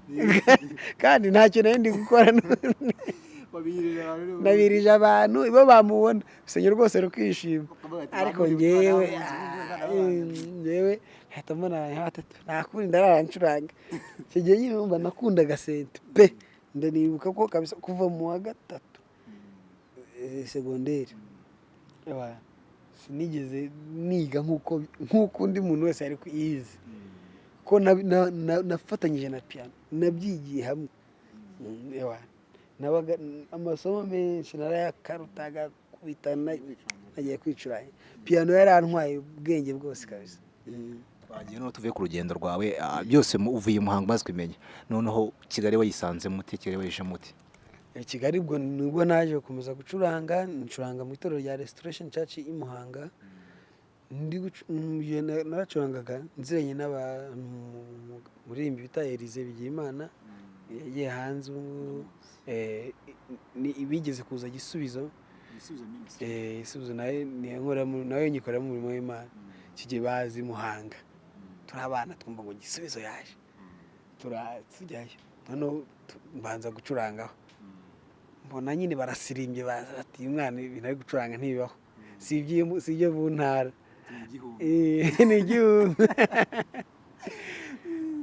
kandi ntacyo nari ndi gukora, nabirije abantu bo bamubona, urusengero rwose rukishima, ariko ngewe ngewe nkahita mbona nka batatu, nta kundi ndarara ncuranga. Icyo gihe nyine numva nakundaga synthé pe. Ndanibuka ko kabisa kuva mu wa gatatu segonderi, sinigeze niga nk'uko undi muntu wese yari yize, ko nafatanyije na piano, nabyigiye hamwe. Nabaga amasomo menshi narayakarutaga kubita nagiye kwicuranga piano, yarantwaye ubwenge bwose kabisa. Twagiye noneho tuvuye ku rugendo rwawe, byose uvuye i Muhanga umaze kubimenya, noneho Kigali wayisanze mute? Kigali wayije mute? Kigali ubwo nibwo naje gukomeza gucuranga, ncuranga mu itorero rya Restoration Church i Muhanga. Mu gihe naracurangaga nziranye n'abantu, muririmbi bita Elize Bigirimana, yagiye hanze ubu ngubu, bigeze kuza Gisubizo. Gisubizo nawe niyo nawe nyikoreramo umurimo w'Imana. Icyo gihe bazi Muhanga, turi abana, twumva ngo Gisubizo yaje, tujyayo. Noneho mbanza gucurangaho, mbona nyine barasirimbye, baza bati: "Uyu mwana ibintu ari gucuranga ntibibaho, si ibyo mu ntara." Ni igihumbi.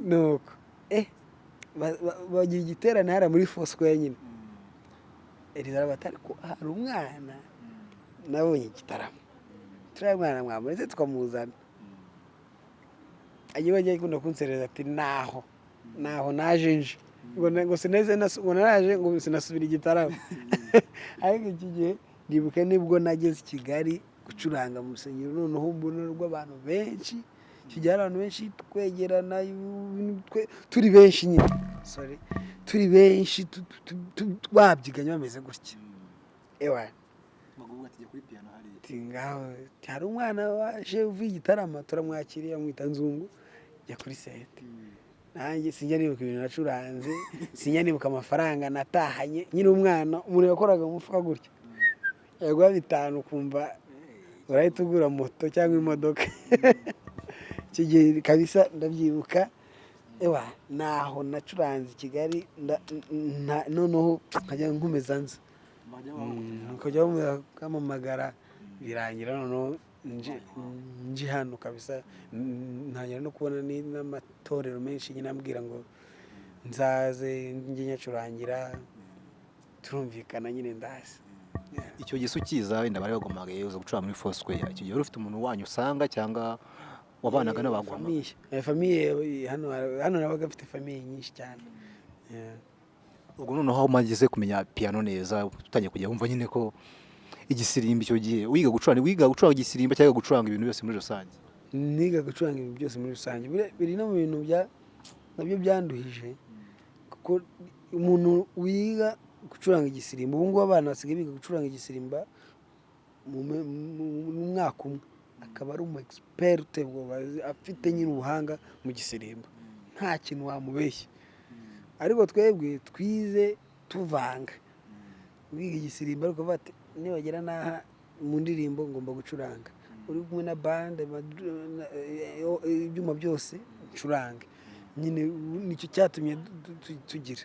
Nuko bagira igiterane hariya muri Foursquare nyine. Eliza arabata, ariko hari umwana nabonye igitaramo, turiya mwana mwamuretse tukamuzana, ajya bajya akunda kunsereza, ati naho naho naje nje ngo sineze ngo naraje ngo sinasubira igitaramo. Ariko iki gihe ndibuka nibwo nageze i Kigali gucuranga mu rusengero, noneho mbona rw'abantu benshi. Icyo gihe hari abantu benshi, twegerana, turi benshi nyine, sorry, turi benshi, babyiganye bameze gutya, ewa. Ati ngaho hari umwana waje uvuye igitarama, turamwakiriye, amwita Nzungu, jya kuri synthé. Nanjye sinjya nibuka ibintu nacuranze, sinjya nibuka amafaranga natahanye. Nyine umwana, umuntu yakoraga mu mufuka gutya, yaguha 5 ukumva urahita ugura moto cyangwa imodoka. Icyo gihe kabisa ndabyibuka, ewa, naho nacuranze i Kigali, noneho nkajya nkomeza nza, nkajya bampamagara, birangira noneho nje hano kabisa, ntangira no kubona n'amatorero menshi nyine ambwira ngo nzaze njye nyacurangira, turumvikana nyine ndazi. Icyo gihe ukiza wenda bari baguhamagaye uza gucuranga muri Foursquare, icyo gihe wari ufite umuntu wanyu usanga cyangwa wabanaga n'abaguhamagaye? Famille hano nabaga mfite famille nyinshi cyane. Yeah. Ubwo noneho aho umaze kumenya piano neza, utangiye kujya wumva nyine ko igisirimba, icyo gihe wiga gucuranga, wiga gucuranga igisirimba cyangwa gucuranga ibintu byose muri rusange? Niga gucuranga ibintu byose muri rusange. Biri no mu bintu bya nabyo byanduhije, kuko umuntu wiga gucuranga igisirimba, ubu ngubu abana basigaye biga gucuranga igisirimba mu mwaka umwe. Akaba ari umu expert uteye ubwoba, afite nyine ubuhanga mu gisirimba, nta kintu wamubeshya. Ariko twebwe twize tuvanga, wiga igisirimba ariko ukavuga ati nibagera n'aha mu ndirimbo ngomba gucuranga, uri kumwe na band, ibyuma byose ncurange nyine. Nicyo cyatumye tugira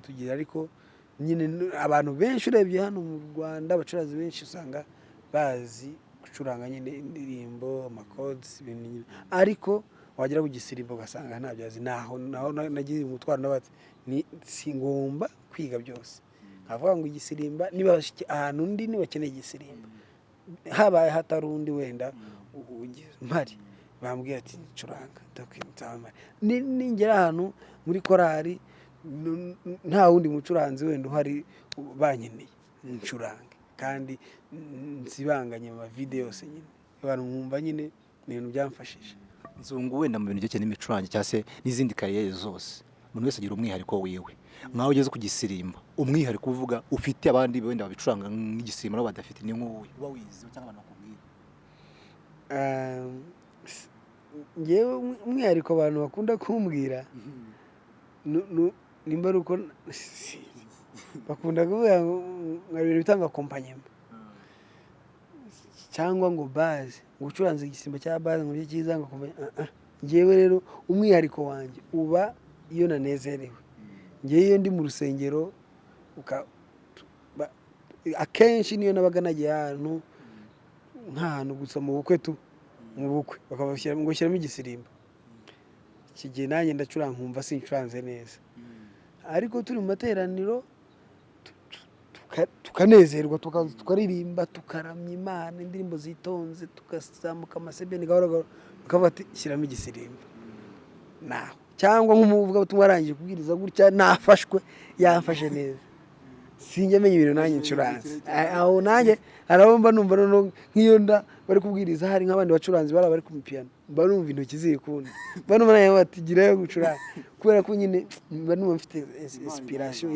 tugira. Ariko nyine abantu benshi urebye hano mu Rwanda, abacuranzi benshi usanga bazi gucuranga nyine indirimbo, ama chords, ibintu nyine, ariko wagera ku gisirimbo ugasanga ntabyo azi. Naho naho nagize umutwaro n'abati ni singomba kwiga byose, nkavuga ngo igisirimba niba ahantu undi nibakeneye igisirimba, habaye hatari undi wenda mpari, bambwiye ati curanga, nzaba mpari. Ningera ahantu muri korari nta wundi mucuranzi wenda uhari bankeneye, ncurange kandi nsibanganye ama vide yose nyine, abantu nkumva nyine ni ibintu byamfashije. Nzungu, wenda mu bintu byerekeye n'imicurangire cyangwa se n'izindi carrière zose, umuntu wese agira umwihariko wiwe. Nkaho ugeze ku gisirimba, umwihariko uvuga ufite abandi wenda babicuranga nk'igisirimba nabo badafite ni nk'uwuhe uba wizi cyangwa abantu bakubwira? Njyewe umwihariko abantu bakunda kumbwira nimba ari uko sinzi, bakunda kuvuga ngo nka ibintu bitanga accompagnement cyangwa ngo basse, ngo ucuranze igisimba cya basse ngo nicyo cyiza, ngo accompagnement. Ah, ah. Njyewe rero umwihariko wanjye uba iyo nanezerewe. Njyewe iyo ndi mu rusengero akenshi niyo nabaga nagiye ahantu nk'ahantu gusa mu bukwe tu, mu bukwe bakabashyira ngo shyiramo igisirimba, iki gihe nanjye ndacuranga nkumva sincuranze neza. Ariko turi mu materaniro tukanezerwa, tukaririmba, tukaramya Imana indirimbo zitonze, tukazamuka amasebeni gahoro gahoro, bakavuga ati shyiramo igisirimba naho, cyangwa nk'umuvugabutumwa arangije kubwiriza gutya nafashwe, yamfashe neza, sinjya menya ibintu nanjye ncuranze. Aho nanjye hari abo mba numva noneho nk'iyo nda bari kubwiriza, hari nk'abandi bacuranzi bari bari ku mipiyano, mba numva intoki ziri kundi, mba numva nanjye bati girayo gucuranga, kubera ko nyine mba numva mfite inspiration.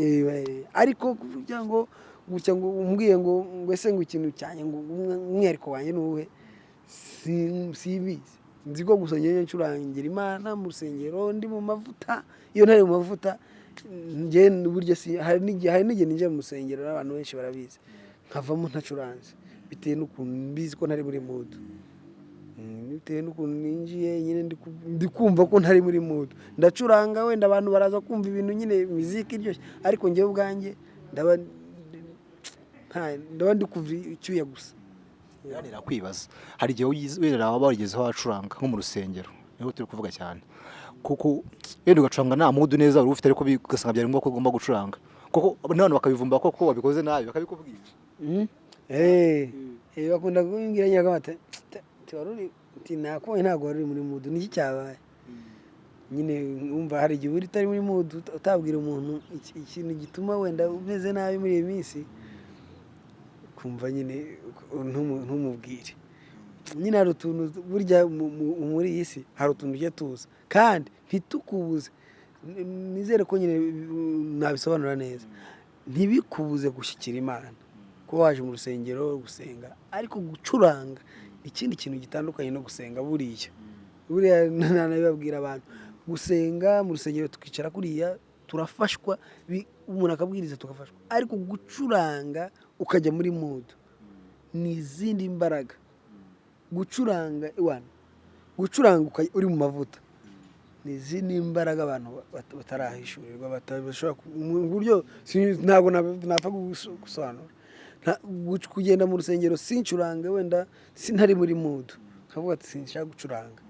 Ariko kugira ngo gutya ngo umbwiye ngo ese ngo ikintu cyanjye, ngo umwihariko wanjye ni uwuhe, simbizi. Nzi ko gusa njyewe ncurangira Imana mu rusengero ndi mu mavuta. Iyo ntari mu mavuta njye burya si hari n'igihe ninjira mu rusengero, n'abantu benshi barabizi, nkavamo ntacuranze, bitewe n'ukuntu mbizi ko ntari muri mood. Bitewe n'ukuntu ninjiye nyine ndi kumva ko ntari muri mood, ndacuranga wenda abantu baraza kumva ibintu nyine miziki iryoshye, ariko njyewe ubwanjye ndaba ndi kuva icyuya gusa. Biranira kwibaza, hari igihe wenda waba warigezeho wacuranga nko mu rusengero, niho turi kuvuga cyane, kuko wenda ugacuranga nta mood neza wari ufite, ariko ugasanga byari ngombwa ko ugomba gucuranga, kuko n'abantu bakabivumba koko wabikoze nabi, bakabikubwira. Bakunda kumbwira nyine bati wari uri, ati nakubonye ntabwo wari uri muri mood, niki cyabaye? Nyine wumva hari igihe uri utari muri mood, utabwira umuntu ikintu gituma wenda umeze nabi muri iyi minsi, kumva nyine ntumubwire. Nyine hari utuntu burya muri iyi si, hari utuntu tujya tuza kandi ntitukubuze. Nizere ko nyine nabisobanura neza, ntibikubuze gushyikira Imana kuba waje mu rusengero gusenga, ariko gucuranga ni ikindi kintu gitandukanye no gusenga. Buriya nanabibabwira abantu, gusenga mu rusengero tukicara kuriya turafashwa, umuntu akabwiriza tugafashwa, ariko gucuranga ukajya muri mood ni izindi mbaraga. Gucuranga iwana, gucuranga uri mu mavuta ni izindi mbaraga abantu batarahishurirwa, bashobora mu buryo ntabwo napfa gusobanura. Kugenda mu rusengero sincurange wenda sintari muri mood, nkavuga ati sinshaka gucuranga,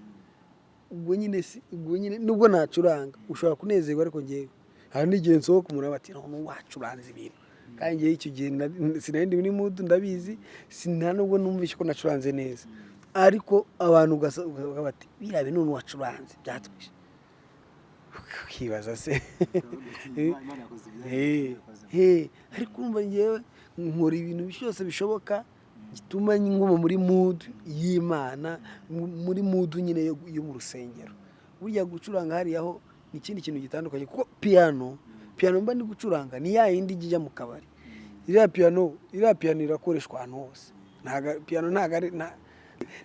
ubwo nyine nubwo nacuranga ushobora kunezerwa, ariko ngewe hari n'igihe nsohoka umuntu aba ati none wacuranze ibintu, kandi ngewe icyo gihe sinari ndi muri mood, ndabizi, nta nubwo numvise ko nacuranze neza, ariko abantu ugasanga bati biriya bintu none wacuranze byatwishe, ukibaza se. Ariko urumva ngewe nkora ibintu byose bishoboka gituma nguma muri mood y'Imana, muri mood nyine yo mu rusengero. Burya gucuranga hariya ho ni ikindi kintu gitandukanye, kuko piano mba ndi gucuranga ni ya yindi ijya mu kabari. Iriya piano irakoreshwa ahantu hose. Ntago piano ntago ari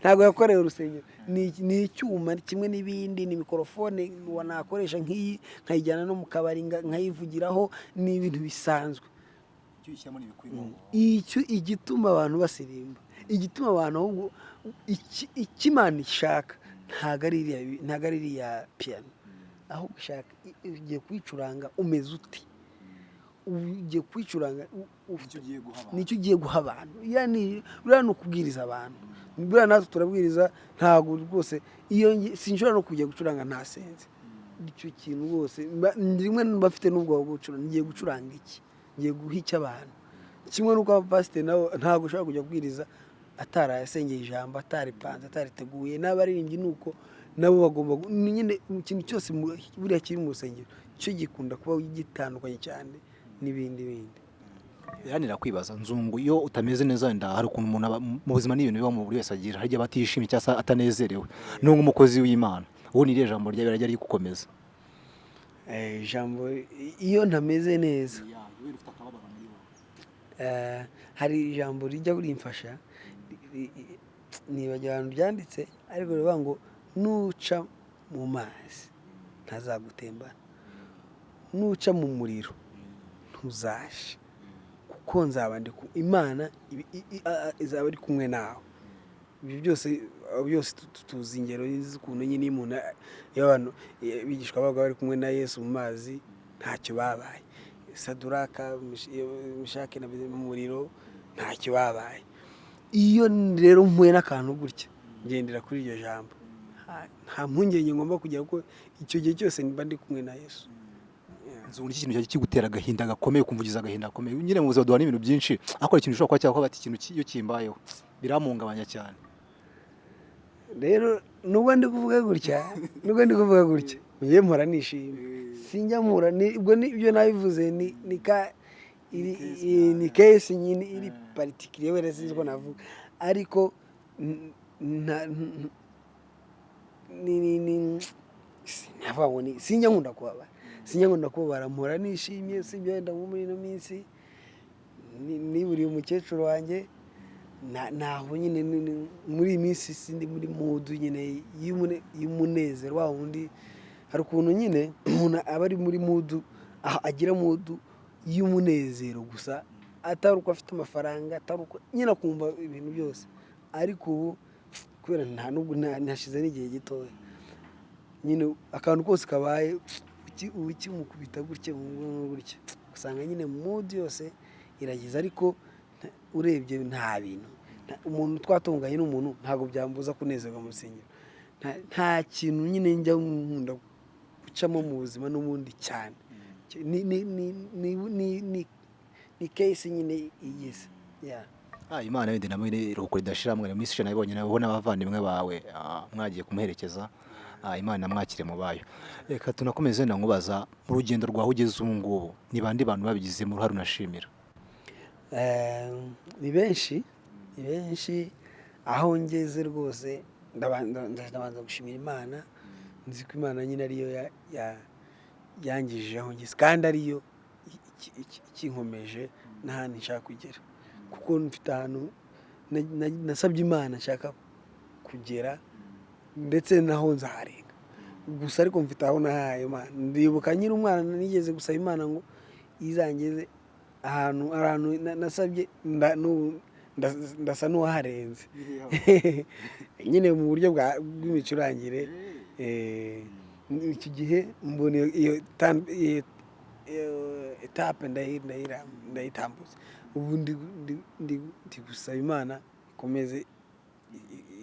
Ntabwo yakorewe urusengero. Ni icyuma kimwe n'ibindi, ni mikorofone nakoresha nk'iyi, nkayijyana no mu kabari, nkayivugiraho. Ni ibintu bisanzwe. Icyo igituma abantu basirimba, igituma abantu ahubwo icyo Imana ishaka ntabwo ari iriya piyano, ahubwo ishaka ugiye kuyicuranga umeze ute, ugiye kuyicuranga nicyo ugiye guha abantu. Buriya ni ukubwiriza abantu. Buriya natwe turabwiriza. Ntabwo rwose iyo sinshobora no kujya gucuranga ntasenze. Icyo kintu rwose rimwe mba mfite n'ubwoba bwo gucuranga. Ngiye gucuranga iki? Ngiye guha icyo abantu? Kimwe n'uko abapasiteri nabo ntabwo ushobora kujya kubwiriza atarayasengeye ijambo, ataripanze, atariteguye. N'abaririmbyi ni uko nabo bagomba nyine ikintu cyose buriya kiri mu rusengero cyo gikunda kuba gitandukanye cyane n'ibindi bindi. Biranira kwibaza, Nzungu, iyo utameze neza, wenda hari ukuntu umuntu aba mu buzima, n'ibintu biba mu buri wese agira, hari igihe aba atishimye cyangwa se atanezerewe. N'ubu nk'umukozi w'Imana, ubu ni irihe jambo rya riri gukomeza? Ijambo iyo ntameze neza, hari ijambo rijya rimfasha, nibagiwe ahantu ryanditse, ariko rivuga ngo nuca mu mazi ntazagutembana, nuca mu muriro ntuzashe, kuko nzaba ndi Imana izaba ari kumwe nawe. Ibyo byose, abo byose tuzi ingero z'ukuntu nyine iyo umuntu, iyo abantu abigishwa babaga bari kumwe na Yesu mu mazi ntacyo babaye, Saduraka, Meshaki na mu muriro ntacyo babaye. Iyo rero mpuye n'akantu gutya, ngendera kuri iryo jambo. Nta mpungenge ngomba kugira, kuko icyo gihe cyose mba ndi kumwe na Yesu. Nzungu, ni iki kintu cyajya kigutera agahinda gakomeye, ukumva ugize agahinda gakomeye? Nyine mu buzima duhura n'ibintu byinshi, ariko hari ikintu ushobora kuba cyakora ati ikintu iyo kimbayeho birampungabanya cyane. Rero nubwo ndi kuvuga gutya, njye mpora nishimye, sinjya mpura ubwo ibyo nabivuze ni ka iri ni case nyine iri particulier, wenda sinzi uko navuga, ariko ni sinavuga ngo ni sinjya nkunda kubabara, sinjya nkunda kubabara, mpora nishimye. Sibyo, wenda nko muri ino minsi niburiye umukecuru wanjye, naho nyine muri iyi minsi sindi muri mood nyine y'umunezero wa wundi. Hari ukuntu nyine umuntu aba ari muri mood, agira mood y'umunezero gusa, atari uko afite amafaranga, atari uko nyine akumva ibintu byose. Ariko ubu kubera nta nubwo ntashize n'igihe gitoya, nyine akantu kose kabaye ukimukubita gutya gutya, usanga nyine mood yose irageze. Ariko urebye nta bintu, umuntu twatunganye n'umuntu ntabwo byambuza kunezerwa mu rusengero. Nta kintu nyine njya nkunda gucamo mu buzima n'ubundi cyane. Ni case nyine igize, yeah. Imana wenda namwe iruhuko ridashira. Mwari muri session, nabibonye nabo n'abavandimwe bawe, mwagiye kumuherekeza. Imana mwakire mu bayo. Reka tunakomeze wenda nkubaza, mu rugendo rwawe ugeze ubu ngubu, ni bande bantu babigizemo uruhare unashimira? Ni benshi, ni benshi. Aho ngeze rwose ndabanza gushimira Imana. Nzi ko Imana nyine ariyo yangejeje aho ngeze, kandi ariyo ikinkomeje n'ahandi nshaka kugera, kuko mfite ahantu nasabye Imana nshaka kugera, ndetse naho nzaharenga gusa, ariko mfite aho nahaye Imana. Ndibuka nkiri umwana nigeze gusaba Imana ngo izangeze ahantu, ahantu nasabye n'ubu ndasa n'uwaharenze nyine mu buryo bw'imicurangire. Icyo gihe mbona iyo étape ndayitambutse. Ubu ndi gusaba Imana ikomeze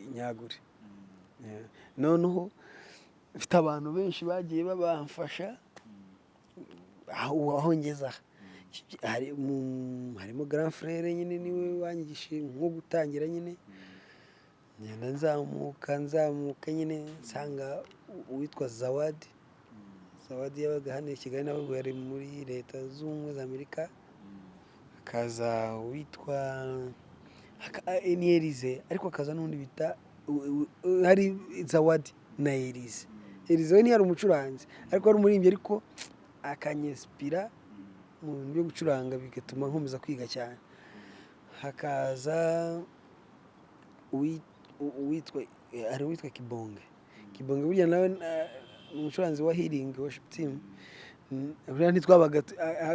inyagure. Yeah. Noneho mfite abantu benshi bagiye babamfasha aho ngeze aha. Harimo grand frère nyine, niwe wanyigishije nko gutangira nyine, ngenda nzamuka nzamuka nyine nsanga uwitwa Zawadi. Zawadi yabaga hano i Kigali, nawe ubu yari muri Leta Zunze Ubumwe za Amerika. Hakaza uwitwa ni Elize, ariko hakaza n'undi bita hari Zawadi na Elize. Elize we ntiyari umucuranzi, ariko yari umuririmbyi, ariko akanyinspira mu bintu byo gucuranga, bigatuma nkomeza kwiga cyane. Hakaza uwitwa hari uwitwa Kibonge. Kibonge burya nawe ni umucuranzi wa Healing Worship Team. Buriya ntitwabaga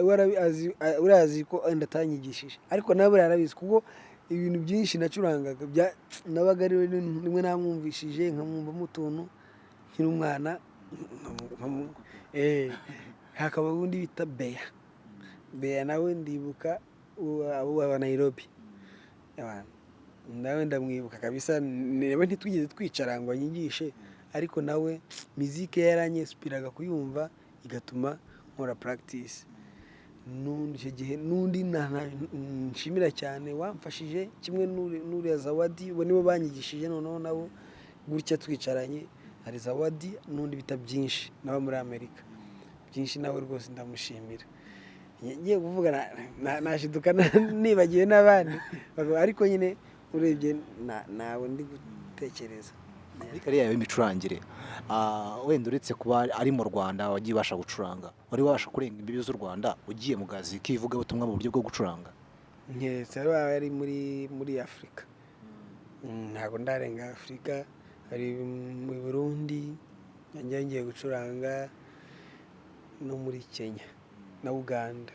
we buriya azi ko wenda atanyigishije, ariko nawe buriya arabizi, kuko ibintu byinshi nacurangaga nabaga ari we. Rimwe namwumvishije, nkamwumvamo utuntu nkiri umwana, hakaba undi bita Beya. Beya nawe ndibuka abo wa Nairobi. Abantu, nawe ndamwibuka kabisa. Nawe ntitwigeze twicara ngo anyigishe, ariko nawe mizike yaranyinspiraga kuyumva, igatuma nkora practice. N'undi icyo gihe, n'undi nshimira cyane wamfashije kimwe n'uriya Zawadi, bo nibo banyigishije. Noneho nabo gutya twicaranye, hari Zawadi n'undi bita Byinshi, nawe muri Amerika. Byinshi nawe rwose ndamushimira. Ngiye kuvuga nashiduka nibagiwe n'abandi, ariko nyine urebye nawe ndi gutekereza. Muri career yawe y'imicurangire, wenda uretse kuba ari mu Rwanda wagiye ubasha gucuranga, wari wabasha kurenga imbibi z'u Rwanda ugiye mu kazi k'ivugabutumwa mu buryo bwo gucuranga? Nketse ari muri Afurika. Ntabwo ndarenga Afurika. Hari mu Burundi njya ngiye gucuranga, no muri Kenya na Uganda.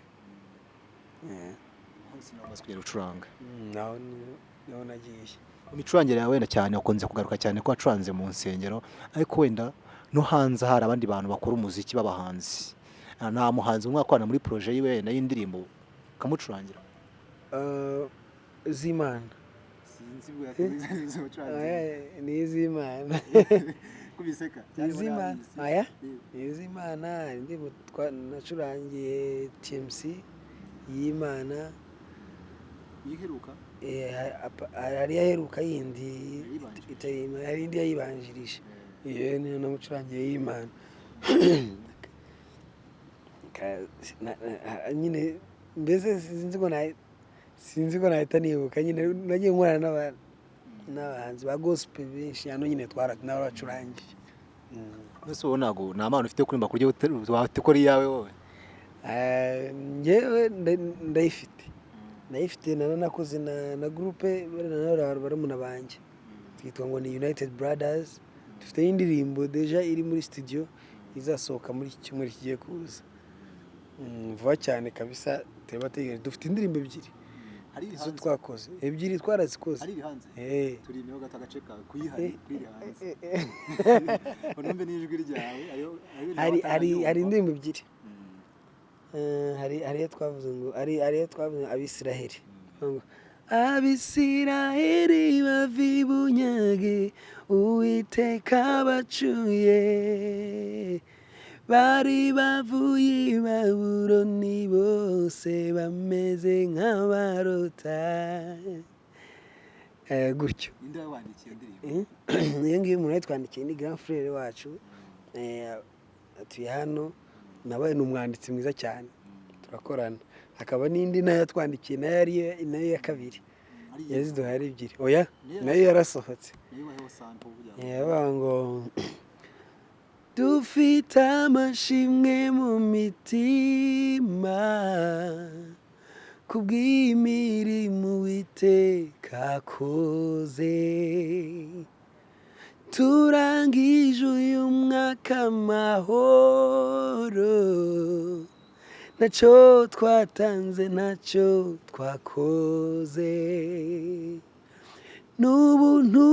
Hose naho umaze kugera ucuranga? Naho nagiye. Mu micurangire yawe, wenda cyane ukunze kugaruka cyane ko wacuranze mu nsengero, ariko wenda no hanze hari abandi bantu bakora umuziki b'abahanzi, nta muhanzi umwe wakorana muri projet yiwe wenda y'indirimbo ukamucurangira? Z'Imana. Sinzi. Ni iz'Imana. Iz'Imana, aya ni iz'Imana. Indirimbo nacurangiye TMC y'Imana. Iheruka? Hari iyaheruka yindi. Yayibanjirije. Itari Imana, hari indi yayibanjirije. Iyo niyo namucurangiye y'Imana. Nyine mbese sinzi ko nahita nibuka. Nyine nagiye nkorana n'abahanzi ba gospel benshi hano, nyine twara n'abacurangiye. Mbese wowe ntabwo nta mpano ufite yo kuririmba ku buryo watekora iyawe wowe? Njyewe ndayifite, ndayifite. Naranakoze na groupe na barumuna banjye, twitwa ngo ni United Brothers. Dufite n'indirimbo déjà iri muri studio, izasohoka muri iki cyumweru kigiye kuza. Vuba cyane kabisa. Turabategereje. Dufite indirimbo ebyiri izo twakoze, ebyiri twarazikoze. Iri hanze? Eh. Turi imbere gato agace kawe kuyihari kuyiri hanze, unumve n'ijwi ryawe. Hari indirimbo ebyiri. Hari iyo twavuze ngo hari iyo twavuze ngo Abisiraheli. Ngo Abisiraheli bava i bunyage, Uwiteka bacuye, bari bavuye i Babuloni, bose bameze nk'abarota. Gutyo. Ninde wandikiye indirimbo? Iyo ngiyo umuntu yayitwandikiye ni grand frère wacu, atuye hano, nawe ni umwanditsi mwiza cyane, turakorana. Hakaba n'indi nayo yatwandikiye, nayo ari nayo ya kabiri. Yaziduhaye ari ebyiri. Oya, nayo yarasohotse. Yavuga ngo dufite amashimwe mu mitima kubw'imirimo Uwiteka akoze, turangije uyu mwaka amahoro, ntacyo twatanze, ntacyo twakoze, n'ubuntu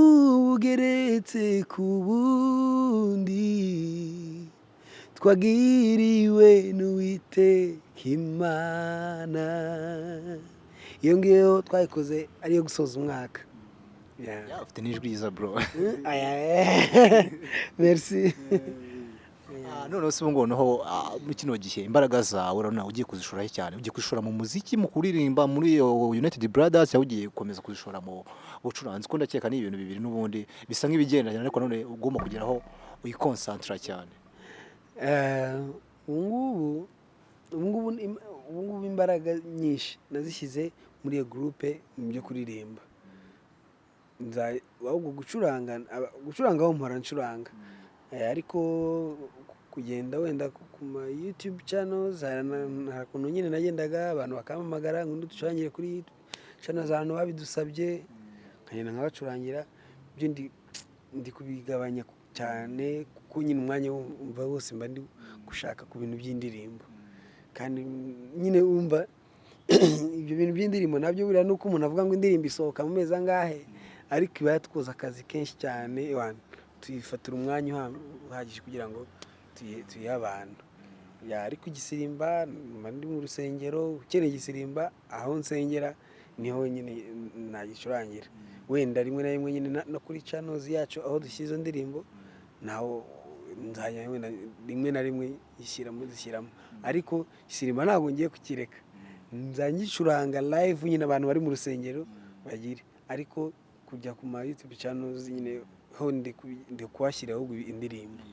bugeretse ku bundi twagiriwe n'Uwiteka Imana. Iyo ngiyo twayikoze ari iyo gusoza umwaka. Yeah. Yeah, ufite n'ijwi ryiza, bro. Aya, merci. Noneho se ubu ngubu noneho, muri kino gihe imbaraga zawe urabona ugiye kuzishora he cyane? Ugiye kuzishora mu muziki, mu kuririmba muri iyo United Brothers, cyangwa ugiye gukomeza kuzishora mu bucuranzi? Ko ndakeka ni ibintu bibiri n'ubundi bisa nk'ibigendanye, ariko none ugomba kugeraho uyiconcentra cyane. Ubu ngubu imbaraga nyinshi nazishyize muri iyo groupe, mu byo kuririmba. Ahubwo gucuranga, gucuranga aho mpora ncuranga. Ariko kugenda wenda ku ma YouTube channels, hari ukuntu nyine nagendaga abantu bakampamagara ngo ducurangire kuri channels, ahantu babidusabye nkagenda nkabacurangira. Byo ndi kubigabanya cyane, kuko nyine umwanya wumva wose mba ndi gushaka ku bintu by'indirimbo. Kandi nyine wumva ibyo bintu by'indirimbo nabyo buriya nuko umuntu avuga ngo indirimbo isohoka mu mezi angahe, ariko iba yatwoza akazi kenshi cyane. Ewana, tuyifatira umwanya uhagije kugira ngo tuyihe abantu. Ya, ariko igisirimba mba ndi mu rusengero, ukeneye igisirimba aho nsengera niho nyine nagicurangira. Wenda rimwe na rimwe nyine no kuri channels yacu aho dushyira izo ndirimbo, naho nzajya wenda rimwe na rimwe ishyiramo zishyiramo. Ariko isirimba ntabwo ngiye kukireka, nzajya ngicuranga live nyine abantu bari mu rusengero bagire. Ariko kujya ku ma YouTube channels nyine ho ndi kuhashyira ahubwo indirimbo.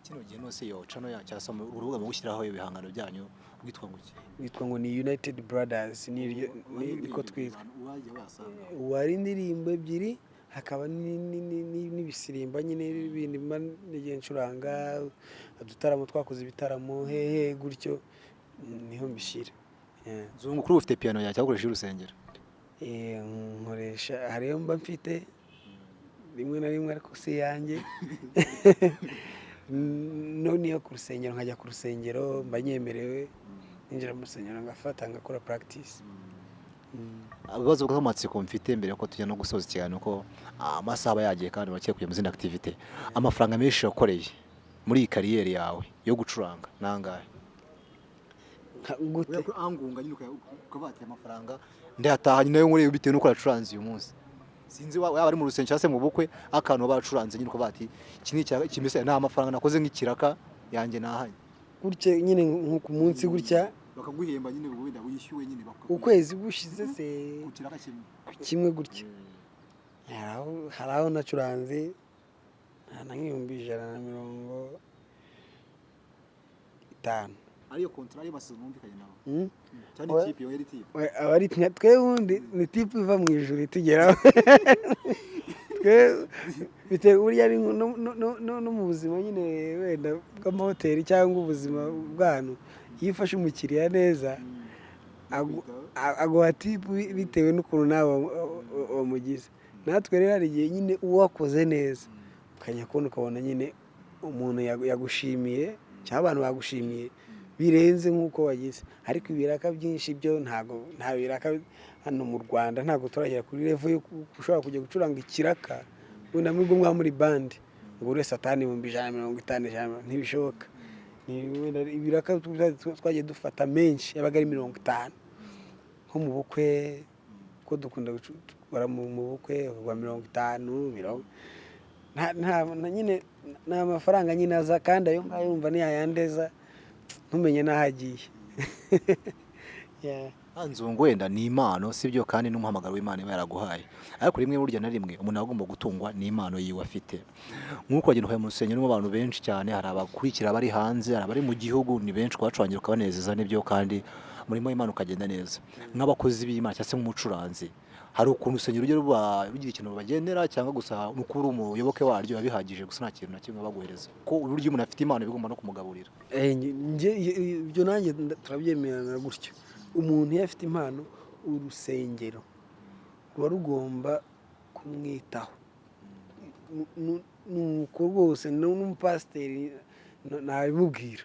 Kino gihe nose iyo channel yacu cyangwa se urubuga mu gushyiraho ibihangano byanyu rwitwa ngo iki? Witwa ngo ni United Brothers, niko twitwa. Wari indirimbo ebyiri, hakaba n'ibisirimba nyine bindi mba nigiye ncuranga udutaramo, twakoze ibitaramo hehe gutyo, niho mbishyira. Yeah. Nzungu, kuri ubu ufite piano yawe cyangwa ukoresha iy'urusengero? Nkoresha, hariyo mba mfite rimwe na rimwe, ariko si iyanjye, no niyo ku rusengero. Nkajya ku rusengero mba nyemerewe ninjira mu rusengero ngafata ngakora practice. Ibibazo by'amatsiko mfite mbere yuko tujya no gusoza ikiganiro, ko amasaha aba yagiye kandi bagiye kujya mu zindi activité: amafaranga menshi wakoreye muri iyi kariyeri yawe yo gucuranga ni angahe? Gute? Angunga nyine ukaba wateye amafaranga ndayatahanye nayo nkoreye bitewe n'uko yacuranze uyu munsi, sinzi waba ari mu rusengero cyangwa se mu bukwe, akantu waba wacuranze nyine ukavuga ati iki ni ikiraka kimeze, nta mafaranga nakoze nk'ikiraka yanjye nahanye. Gutya nyine nko ku munsi gutya? Bakaguhemba nyine, ubwo wenda wishyuwe nyine bakaguhemba. Ukwezi gushize se? Ku kiraka kimwe. Ku kimwe gutya, hari aho nacuranze nta nka 150,000. Ariyo contrat, ariyo masezerano mwumvikanye nabo? Mm? Cyangwa ni tip? Yo yari tip? We, aba ari twe wundi ni tip iva mu ijuru itugeraho twe. Bitewe burya ari no mu buzima nyine wenda bw'amahoteli cyangwa ubuzima bw'ahantu, iyo ufashe umukiriya neza aguha tip bitewe n'ukuntu nawe wamugize. Natwe rero hari igihe nyine uwakoze neza ukajya kubona ukabona nyine umuntu yagushimiye cyangwa abantu bagushimiye birenze nk'uko wagize. Ariko ibiraka byinshi byo ntabwo, nta biraka hano mu Rwanda, ntabwo turagera kuri level yo ushobora kujya gucuranga ikiraka wenda muri mwaba muri band ngo buri wese atahane 150,000, 100, ntibishoboka. Wenda ibiraka twagiye dufata menshi yabaga ari 50 nko mu bukwe, ko dukunda gukora mu bukwe bwa 50, mirongo nyine ni amafaranga nyine aza, kandi ayo ngayo wumva ni yayandeza ntumenye n'aho agiye. Yeah. Nzungu, wenda ni impano, sibyo? Kandi n'umuhamagaro w'Imana iba yaraguhaye, ariko rimwe burya na rimwe umuntu aba agomba gutungwa n'impano yiwe afite. Nk'uko wagenda ukajya mu rusengero rurimo abantu benshi cyane, hari abakurikira bari hanze, hari abari mu gihugu, ni benshi, kubacurangira ukabanezeza nibyo, kandi umurimo w'Imana ukagenda neza. Nk'abakozi b'Imana cyangwa se nk'umucuranzi, hari ukuntu urusengero rujya ruba rugira ikintu rubagenera, cyangwa gusa nuko uri umuyoboke waryo biba bihagije gusa, nta kintu na kimwe baguhereza? Ko uburyo umuntu afite impano bigomba no kumugaburira. Njye ibyo nanjye turabyemerana gutyo. Umuntu iyo afite impano, urusengero ruba rugomba kumwitaho. Nuko rwose n'umupasiteri nabimubwira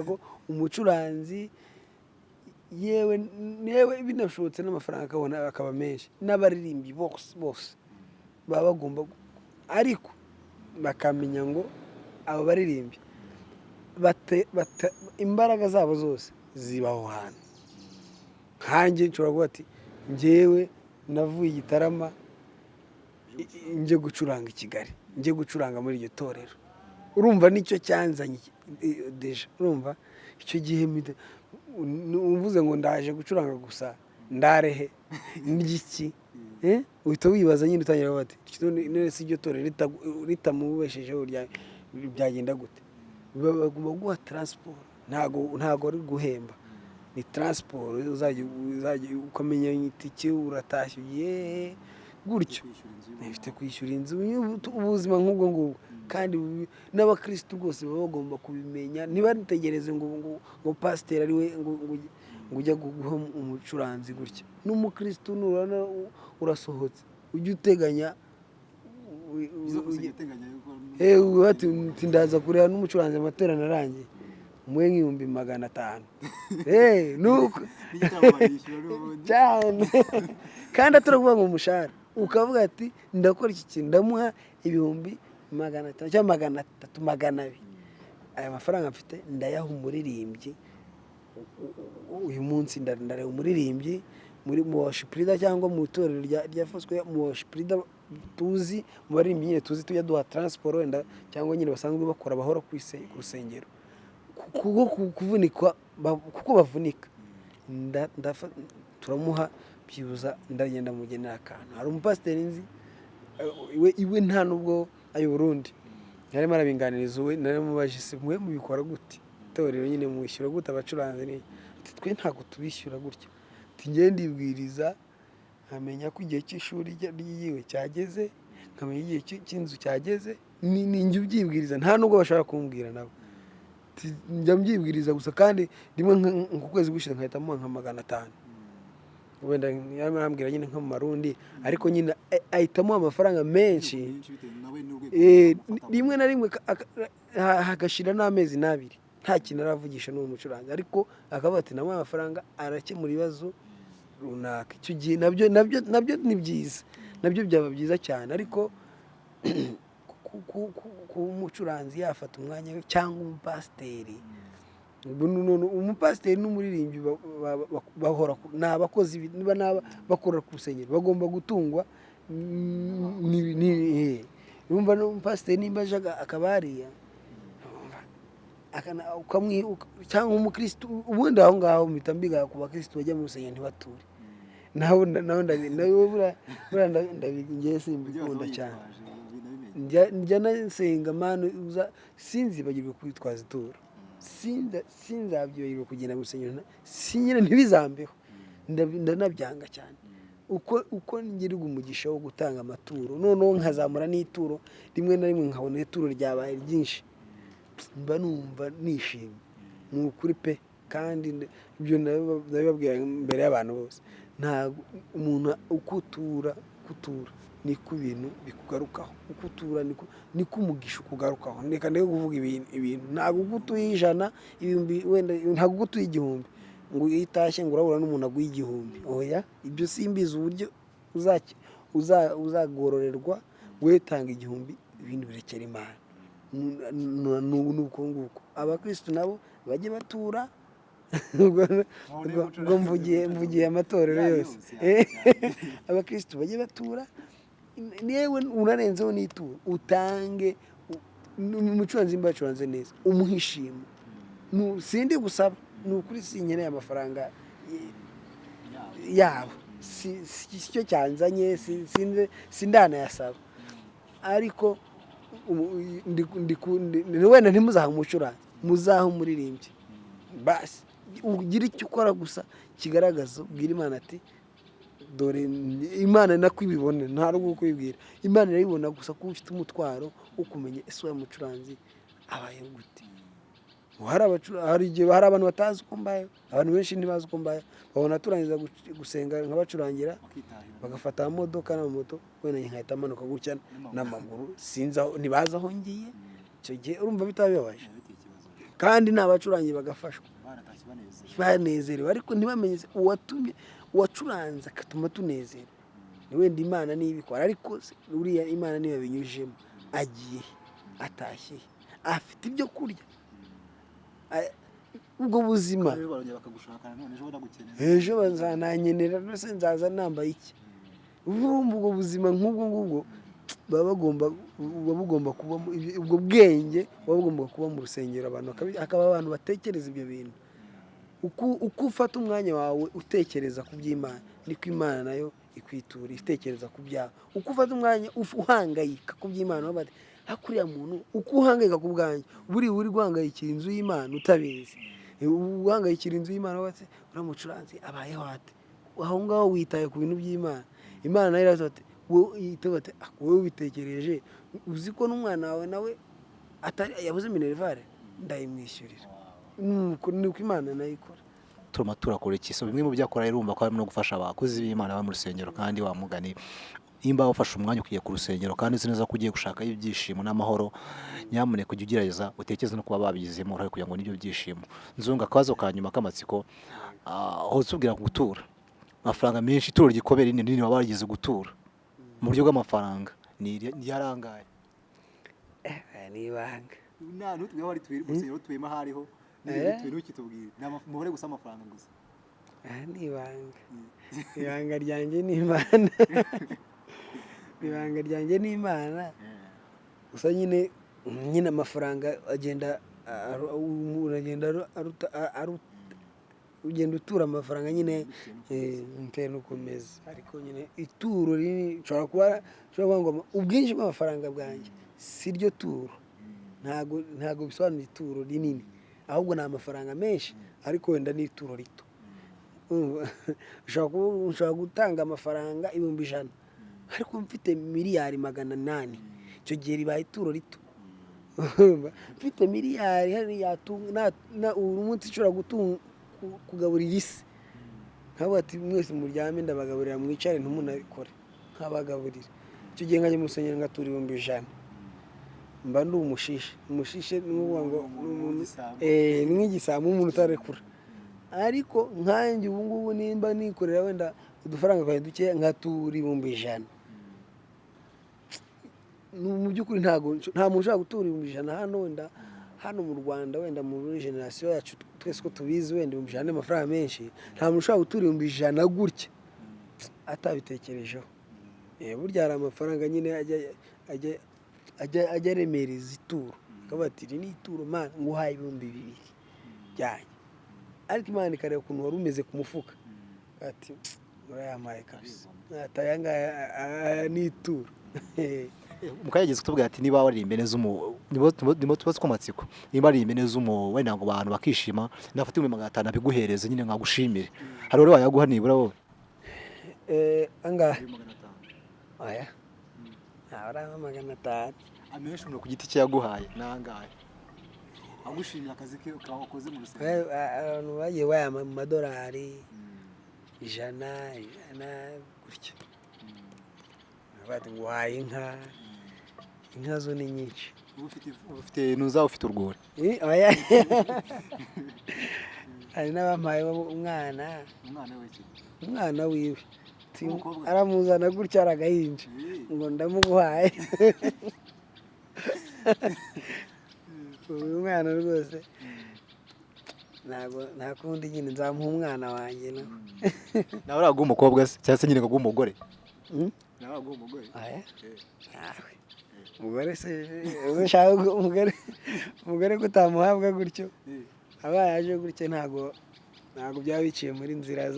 ko umucuranzi yewe yewe binashobotse n'amafaranga akabona akaba menshi, n'abaririmbyi bose bose baba bagomba, ariko bakamenya ngo abo baririmbyi imbaraga zabo zose ziba aho hantu. Nkanjye nshobora kuvuga ati njyewe navuye i Gitarama njye gucuranga i Kigali, njye gucuranga muri iryo torero, urumva nicyo cyanzanye déjà. Urumva icyo gihe umvuze ngo ndaje gucuranga gusa, ndarehe n'igiki? Uhita wibaza nyine, utangira kuvuga ati none se iryo torero ritamubeshejeho byagenda gute? Bagomba guha transport, ntago ari guhemba, ni transport, uzajya ukamenya itike uratashye ugiye gutyo, ufite kwishyura inzu, ubuzima nk'ubwo ngubwo. Kandi n'abakirisitu rwose baba bagomba kubimenya, ntibategereze ngo pasiteri ari we ngo ujya guha umucuranzi gutya. N'umukirisitu nurabona urasohotse Ujye uteganya ubu ati ati ndaza kureba n'umucuranzi amaterano arangiye, umuhe nk'500,000. Nuko cyane, kandi atari ukuvuga ngo umushahara, ukavuga ati ndakora iki kintu, ndamuha 500,000 cyangwa 300, 200, aya mafaranga mfite ndayaha umuririmbyi uyu munsi. Ndareba umuririmbyi muri mu worship leader cyangwa mu itorero rya Foursquare, mu worship leader tuzi, mu baririmbyi nyine tuzi tujya duha transport wenda, cyangwa nyine basanzwe bakora, bahora ku rusengero, kuko kuvunikwa kuko bavunika. Turamuha byibuza, ndagenda mugenera akantu. Hari umupasiteri nzi, iwe nta nubwo ayi Burundi, yarimo arabinganiriza uwe. Naramubajije: se mwe mubikora gute? Itorero nyine mwishyura gute abacuranzi? Ni ati twe ntabwo tubishyura gutya. Ati njye ndibwiriza nkamenya ko igihe cy'ishuri ryiwe cyageze, nkamenya igihe cy'inzu cyageze. Ni njye ubyibwiriza, nta nubwo bashobora kumbwira nabo. Ati, njya mbyibwiriza gusa, kandi rimwe ku kwezi gushize nkahita muha nka 500 wenda. Yarimo arambwira nyine nko mu Marundi, ariko nyine ahita amuha amafaranga menshi. Rimwe na rimwe hagashira n'amezi n'abiri nta kintu aravugisha n'uwo mucuranzi, ariko akavuga ati namuha amafaranga arakemura ibibazo runaka. Icyo gihe nabyo ni byiza, nabyo byaba byiza cyane. Ariko kuba umucuranzi yafata umwanya we cyangwa umupasiteri, ubwo none umupasiteri n'umuririmbyi bahora ni abakozi, niba bakora ku rusengero bagomba gutungwa. Urumva n'umupasiteri nimba aje akaba hariya cyangwa umukirisitu ubundi aho ngaho mpita mbiga ku bakirisitu bajya mu rusengero ntibature, nawe buriya ngewe simbikunda cyane. Njya nasenga: Mana, uza sinzibagirwe kwitwaza ituro, sinzabyibagirwe kugenda mu rusengero, nyine ntibizambeho. Ndanabyanga cyane. Uko ngirirwa umugisha wo gutanga amaturo, noneho nkazamura n'ituro, rimwe na rimwe nkabona ituro ryabaye ryinshi, mba numva nishimye, ni ukuri pe. Kandi ibyo ndabibabwira imbere y'abantu bose. Ntabwo umuntu uko utura niko ibintu bikugarukaho, uko utura niko umugisha ukugarukaho. Reka ndeke kuvuga ibintu. Ntabwo uko utuye 100, ibihumbi wenda, ntabwo uko utuye 1000 ngo iyo utashye ngo urabura n'umuntu aguha 1000. Oya, ibyo simbizi uburyo uzagororerwa. Wowe tanga 1000, ibindi birekera Imana. Ni uko nguko. Abakirisitu nabo bajye batura. Ubwo mvugiye amatorero yose. Abakirisitu bajye batura, yewe unarenzeho n'ituro utange. Umucuranzi nimba yacuranze neza, umuhe ishimwe. Sindi gusaba, ni ukuri sinkeneye amafaranga yabo, si cyo cyanzanye, sindanayasaba. Ariko wenda ntimuzahe umucuranzi, muzahe umuririmbyi basi. Ugire icyo ukora gusa kigaragaza, ubwira Imana ati dore. Imana nako ibibone, nta n'ubwo kuyibwira, Imana irabibona gusa ko ufite umutwaro wo kumenya ese uwo mucuranzi abayeho gute. Hari igihe hari abantu batazi uko mbayeho, abantu benshi ntibazi uko mbayeho. Babona turangiza gusenga nkabacurangira, bagafata amamodoka n'amamoto, wenda nkahita manuka gutya n'amaguru, sinzi aho, ntibazi aho ngiye. Icyo gihe urumva bitaba bibabaje? Kandi n'abacurangi bagafashwa banezerewe, ariko ntibamenye se uwatumye uwacuranze agatuma tunezerwa. Ni wenda Imana niyo ibikora, ariko se uriya Imana niyo yabinyujijemo. Agiye he? Atashye he? Afite ibyo kurya? Ubwo buzima Ejo barongera bakagushaka nanone, ejo baragukenera. Ejo bazanankenera mbese nzaza nambaye iki? Urumva ubwo buzima nk'ubwo ngubwo baba bagomba, buba bugomba kubamo ubwo bwenge, buba bugomba kuba mu rusengero, abantu hakaba abantu batekereza ibyo bintu. Uko ufata umwanya wawe utekereza ku by'Imana, niko Imana nayo ikwitura itekereza ku byawe. Uko ufata umwanya uhangayika ku by'Imana, bavuga bati ariko uriya muntu, uko uhangayika ku bwanjye, buriya uri guhangayikira inzu y'Imana utabizi. Uhangayikira inzu y'Imana, bavuga bati uriya mucuranzi abayeho ate? Aho ngaho witaye ku bintu by'Imana, Imana nayo iravuga ati wowe, ihita ati: "Ah, wowe ubitekereje, uzi ko n'umwana wawe nawe atari yabuze minerval, ndayimwishyurira." Nuko Imana nayo ikora. Turuma turakora iki? So bimwe mu byo akora rero, urumva ko harimo no gufasha abakozi b'Imana baba mu rusengero, kandi wa mugani. Nimba wafashe umwanya ukiye ku rusengero kandi uzi neza ko ugiye gushakayo ibyishimo n'amahoro, nyamuneka ujye ugerageza utekereze no kuba babigizemo uruhare kugira ngo n'ibyo byishimo. Nzungu, akabazo ka nyuma k'amatsiko, aho tubwira gutura amafaranga menshi, ituro gikomeye rinini rinini waba warigeze gutura mu buryo bw'amafaranga ni yarangaye? Aya ni ibanga. Nta ntutubwire aho ari urusengero rutuyemo aho ariho. Eh? Ntukitubwire, ni umubare gusa, amafaranga gusa. Aha ni ibanga, ibanga ryanjye ni Imana, ibanga ryanjye ni Imana gusa. Nyine amafaranga agenda umuntu agenda ugenda utura amafaranga nyine, bitewe n'uko umeze. Ariko nyine ituro rinini nshobora kuba, nshobora kuvuga ngo ubwinshi bw'amafaranga bwanjye si ryo turo. Ntago bisobanuye ituro rinini, ahubwo ni amafaranga menshi ariko wenda ni ituro rito. Urumva? Ushobora gutanga amafaranga 100,000 ariko mfite miliyari 800, icyo gihe ribaye ituro rito. Urumva? Mfite miliyari hariya uyu munsi nshobora kugaburira isi, nkavuga ati mwese muryame ndabagaburira, mwicare ntimunabikore, nkabagaburira. Icyo gihe nkajya mu rusengero ngatura 100,000, mba ndi umushishe. Umushishe ni ukuvuga ngo ni umuntu Igisambo. Ni nk'igisambo, umuntu utarekura. Ariko nkanjye ubu ngubu nimba nikorera wenda udufaranga twanjye dukeya nkatura 100,000, mu by'ukuri ntabwo nta muntu ushobora gutura 100,000 hano, wenda hano mu Rwanda, wenda muri génération yacu twese ko tubizi, wenda 100,000 ni amafaranga menshi. Nta muntu ushobora gutura 100,000 gutya atabitekerejeho. Burya hari amafaranga nyine ajya aremereza ituro, akavuga ati iri ni ituro, Mana nguhaye 2000 byanjye, ariko Imana ikareba ukuntu wari umeze ku mufuka, ati urayampaye kabisa, ati aya ngaya aya ni ituro. Mukayageze kutubwira ati niba waririmbe neza umu nibo tubazo tw'amatsiko, niba waririmbe neza umu wenda ngo abantu bakishima, nafata 500,000 abiguhereze nyine nkagushimire, hari uwari wayaguha nibura wowe? Angahe? Aya ntawe urampa 500. Amenshi umuntu ku giti cye yaguhaye ni angahe agushimira akazi ke wakoze mu rusengero? Abantu bagiye bayampa mu madolari, ijana ijana gutya, bati nguhaye inka. Inka zo ni nyinshi. Uba ufite ntuzaba ufite urwuri? Oya. Hari n'abampaye umwana. Umwana w'iki? Umwana wiwe. W'umukobwa? Aramuzana gutya ari agahinja, ngo ndamuguhaye uyu mwana rwose, ntabwo nta kundi nyine nzamuha umwana wanjye nawe. Nawe uraguha umukobwa se, cyangwa se nyine ngo aguhe umugore? Mm? Nawe aguha umugore? Aya nawe umugore se ushaka umugore ko utamuhabwa gutyo, abaye aje gutyo ntabwo byaba biciye muri nzira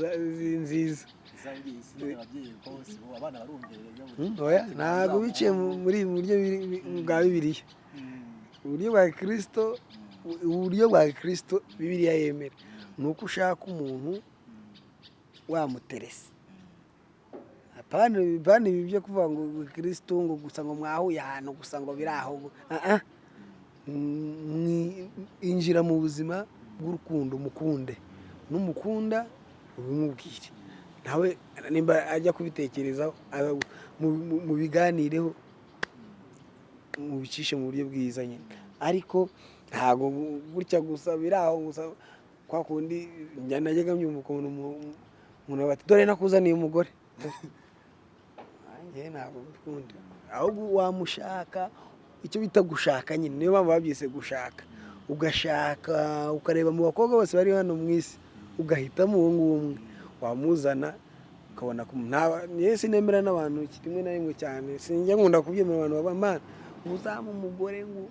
nziza. Oya, ntabwo biciye muri ubu buryo bwa Bibiliya, uburyo bwa Kirisito. Uburyo bwa Kirisito Bibiliya yemera ni uko ushaka umuntu wamuterese, apana apana ibi byo kuvuga ngo Kirisito ngo gusa ngo mwahuye ahantu gusa ngo biri aho. Ah, ah. Injira mu buzima bw'urukundo, mukunde, numukunda ubimubwire, nawe nimba ajya kubitekerezaho mubiganireho, mubicishe mu buryo bwiza nyine. Ariko ntabwo gutya gusa biri aho gusa kwa kundi njya najyaga mbyumva ukuntu umuntu aba ati dore nakuzaniye umugore. Nanjye ntabwo mbikunda. Ahubwo wamushaka, icyo bita gushaka nyine, niyo mpamvu babyise gushaka. Ugashaka, ukareba mu bakobwa bose bari hano mu isi, ugahitamo uwo nguwo umwe, wamuzana ukabona njyewe sinemera n'abantu rimwe na rimwe cyane, sinjya nkunda kubyemera. Abantu bavuga Mana uzampe umugore, ngo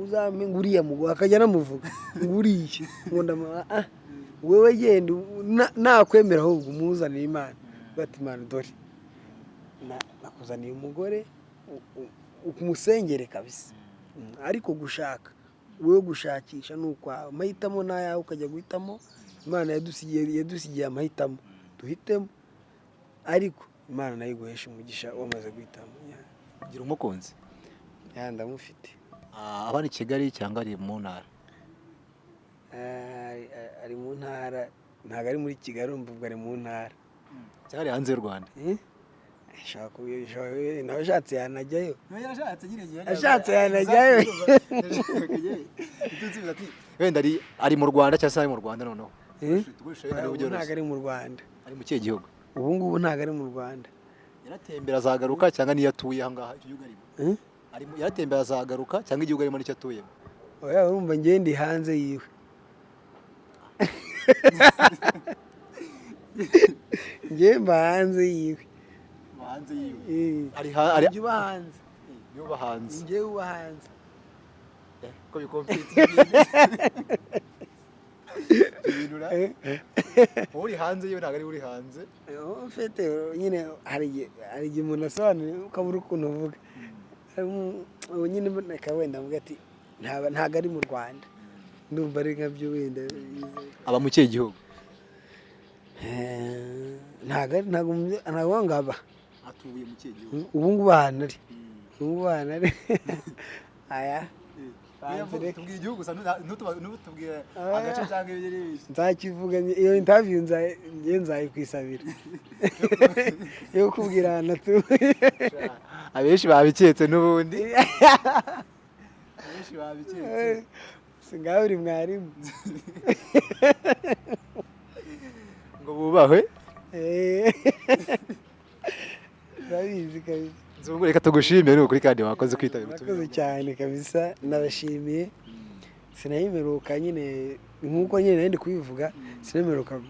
uzampe ngo uriya mugore, akajya anamuvuga ngo uriya, ngo ah wewe genda nakwemera, ahubwo umuzanire Imana, bati Imana dore nakuzaniye umugore, umusengere kabisa. Ariko gushaka wowe gushakisha ni ukwawe, amahitamo ni ayawe, ukajya guhitamo. Imana yadusigiye amahitamo, duhitemo, ariko Imana nayo iguhesha umugisha wamaze guhitamo. Gira umukunzi? Ya, ndamufite. Aba ari i Kigali cyangwa ari mu ntara? Ari mu ntara, ntabwo ari muri Kigali, urumva ubwo ari mu ntara. Cyangwa ari hanze y'u Rwanda? Eh? Nawe ashatse yanajyayo. Yarashatse nyine. Ashatse yanajyayo. Wenda ari mu Rwanda cyangwa se ari mu Rwanda noneho? Eh? Tugurisha wenda Ubu uburyo ntabwo byoroshye. ari mu Rwanda. Ari mu kihe gihugu? Ubu ngubu ntabwo ari mu Rwanda. Yaratembera azagaruka, cyangwa niyo atuye aha ngaha, icyo gihugu arimo? Eh? Arimo yaratembera azagaruka, cyangwa igihugu arimo nicyo atuyemo? Oya, urumva njye ndi hanze yiwe, njye mba hanze yiwe. Hanze yiwe? Eh. Ari ari Njye uba hanze. Niwe uba hanze? Njye uba hanze. Ko bikompitse ibintu ra wowe uri hanze yiwe, ntabwo ari we uri hanze. Ufite nyine hari igihe umuntu asobanura ukabura ukuntu uvuga. Ubu nyine reka wenda mvuga ati ntabwo ari mu Rwanda, ndumva ari nkabyo wenda. Aba mu kihe gihugu? Ntabwo ngo aba. Atuye mu kihe gihugu? Ubu ngubu ahantu ari, ubu ngubu ahantu ari, aya banze reka. Tubwire igihugu gusa, ntutubwire Ah. agace cyangwa ibyo n'ibindi. Nzakivuga iyo interview, njye nzayikwisabira yo kukubwira ahantu atuye. Abenshi babiketse n'ubundi, abenshi babiketse. Singaho uri mwarimu. Ngo bubahwe. Urabizi kabisa. Nzungu, reka tugushimire, ni ukuri, kandi wakoze kwitabira Murakoze ubutumire. cyane kabisa, ndabashimiye. Sinayimeruka nyine, nk'uko nyine nari ndi kubivuga, sinayimeruka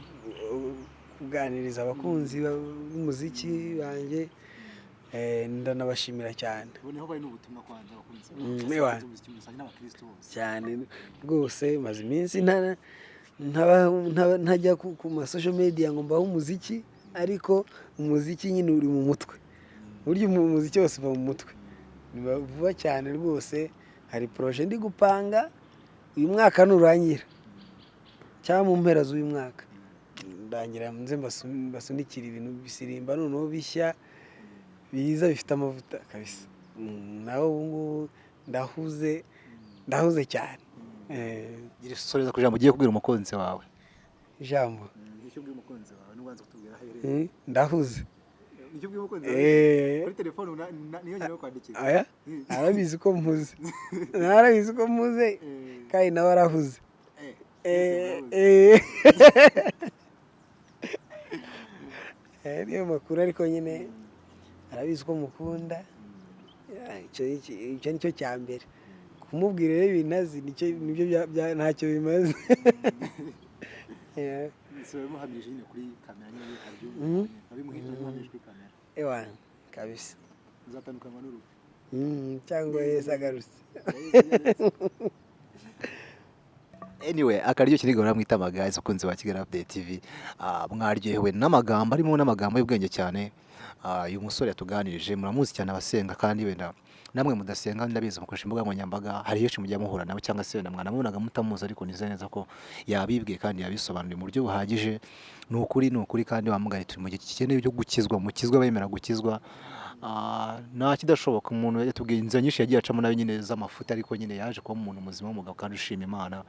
kuganiriza abakunzi b'umuziki banjye. Ndanabashimira cyane. Noneho bari n'ubutumwa kwanza abakunzi ewa. b'umuziki muri rusange n'abakristo bose. Cyane rwose, maze iminsi ntajya ku ma social media ngo mbahe umuziki, ariko umuziki nyine uri mu mutwe. Burya umuziki wose uva mu mutwe. Ni vuba cyane rwose, hari projet ndi gupanga. Uyu mwaka nurangira cyangwa mu mpera z'uyu mwaka ndangira, nze mbasunikire ibintu bisirimba noneho bishya biza bifite amavuta kabisa. Naho ubu ngubu ndahuze, ndahuze cyane. Gira isoreza ku ijambo ugiye kubwira umukunzi wawe. Ijambo? Icyo ubwira umukunzi wawe n'ubanza kutubwira aho aherereye. Ndahuze. Icyo ubwira umukunzi kuri telefone niyo nyine yo kwandikira. Aya, arabizi ko mpuze, arabizi ko mpuze, kandi nawe arahuze. Niyo makuru, ariko nyine arabizi ko mukunda. Ya, icyo nicyo cya mbere. Kumubwira rero ibintu azi nicyo nibyo ntacyo bimaze. Yeah. Bimuhamirije nyine kuri kamera nyine abyumva. Bimuhamirije kuri kamera. Ewa kabisa. Uzatandukanywa n'urupfu. Cyangwa Yesu agarutse. Anyway, akaryo kiri gahora mwita amagazi, abakunzi ba Kigali Update TV. Mwaryohewe n'amagambo arimo n'amagambo y'ubwenge cyane. Uyu musore yatuganirije, muramuzi cyane abasenga, kandi wenda namwe mudasenga ndabizi mukoresha imbuga nkoranyambaga, hari henshi mujya muhura nawe, cyangwa se wenda mwanamubonaga mutamuzi, ariko nizeye neza ko yabibwiye kandi yabisobanuriye mu buryo buhagije. Ni ukuri, ni ukuri, kandi wamugani turi mu gihe gikeneye cyo gukizwa, mukizwa bemera gukizwa. Nta kidashoboka. Umuntu yatubwiye inzira nyinshi yagiye acamo nawe nyine z'amafuti, ariko nyine yaje kuba umuntu muzima w'umugabo kandi ushima Imana.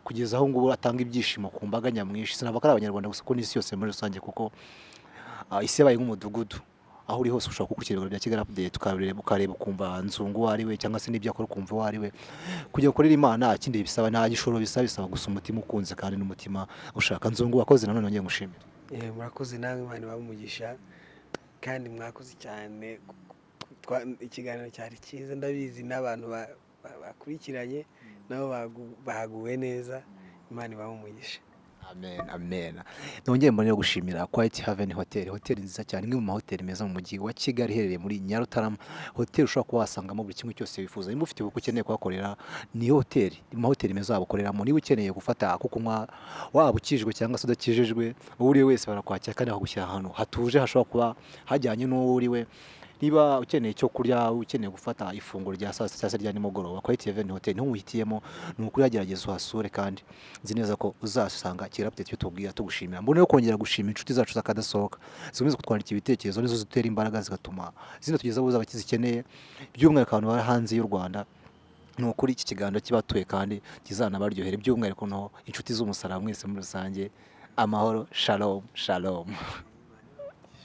Kugeza aho ngubu atanga ibyishimo ku mbaga nyamwinshi, sinavuga ko ari abanyarwanda gusa, kuko n'isi yose muri rusange, kuko isi yabaye nk'umudugudu, aho uri hose ushobora gukurikira ibiganiro bya Kigali Update, ukareba, ukareba, ukumva Nzungu uwo ari we, cyangwa se n'ibyo akora ukumva uwo ari we. Kujya gukorera Imana nta kindi bisaba, nta gishoro bisaba, bisaba gusa umutima ukunze kandi n'umutima ushaka. Nzungu, wakoze nanone, nongeye ngushimira. Murakoze namwe, Imana ibahe umugisha, kandi mwakoze cyane. Ikiganiro cyari cyiza, ndabizi n'abantu bakurikiranye nabo baguwe neza. Imana ibahe umugisha. Amen, amen. Nongeye mbone yo gushimira Quiet Haven Hotel, hoteli nziza cyane, imwe mu mahoteli meza mu mujyi wa Kigali, iherereye muri Nyarutarama, hoteli ushobora kuba wasangamo buri kimwe cyose wifuza. Niba ufite ubukwe ukeneye kuhakorera, ni hoteli, mu mahoteli meza wabukoreramo. Niba ukeneye gufata ako kunywa, waba ukijijwe cyangwa se udakijijwe, uwo uri we wese barakwakira kandi bakagushyira ahantu hatuje hashobora kuba hajyanye n'uwo uri we. Niba ukeneye icyo kurya, ukeneye gufata ifunguro rya saa sita cyangwa se rya nimugoroba, Quiet Haven Hotel niho muhitiyemo. Ni ukuri hagerageza uhasure, kandi nzi neza ko uzasanga Kigali Update icyo tubwira tugushimira. Mbone yo kongera gushima inshuti zacu z'akadasohoka zikomeza kutwandikira ibitekerezo, nizo zidutera imbaraga zigatuma zinatugeza aho zikeneye, by'umwihariko abantu bari hanze y'u Rwanda. Ni ukuri iki kiganiro kibatuye kandi kizanabaryohere, by'umwihariko no inshuti z'umusaraba mwese muri rusange. Amahoro, shalom shalom.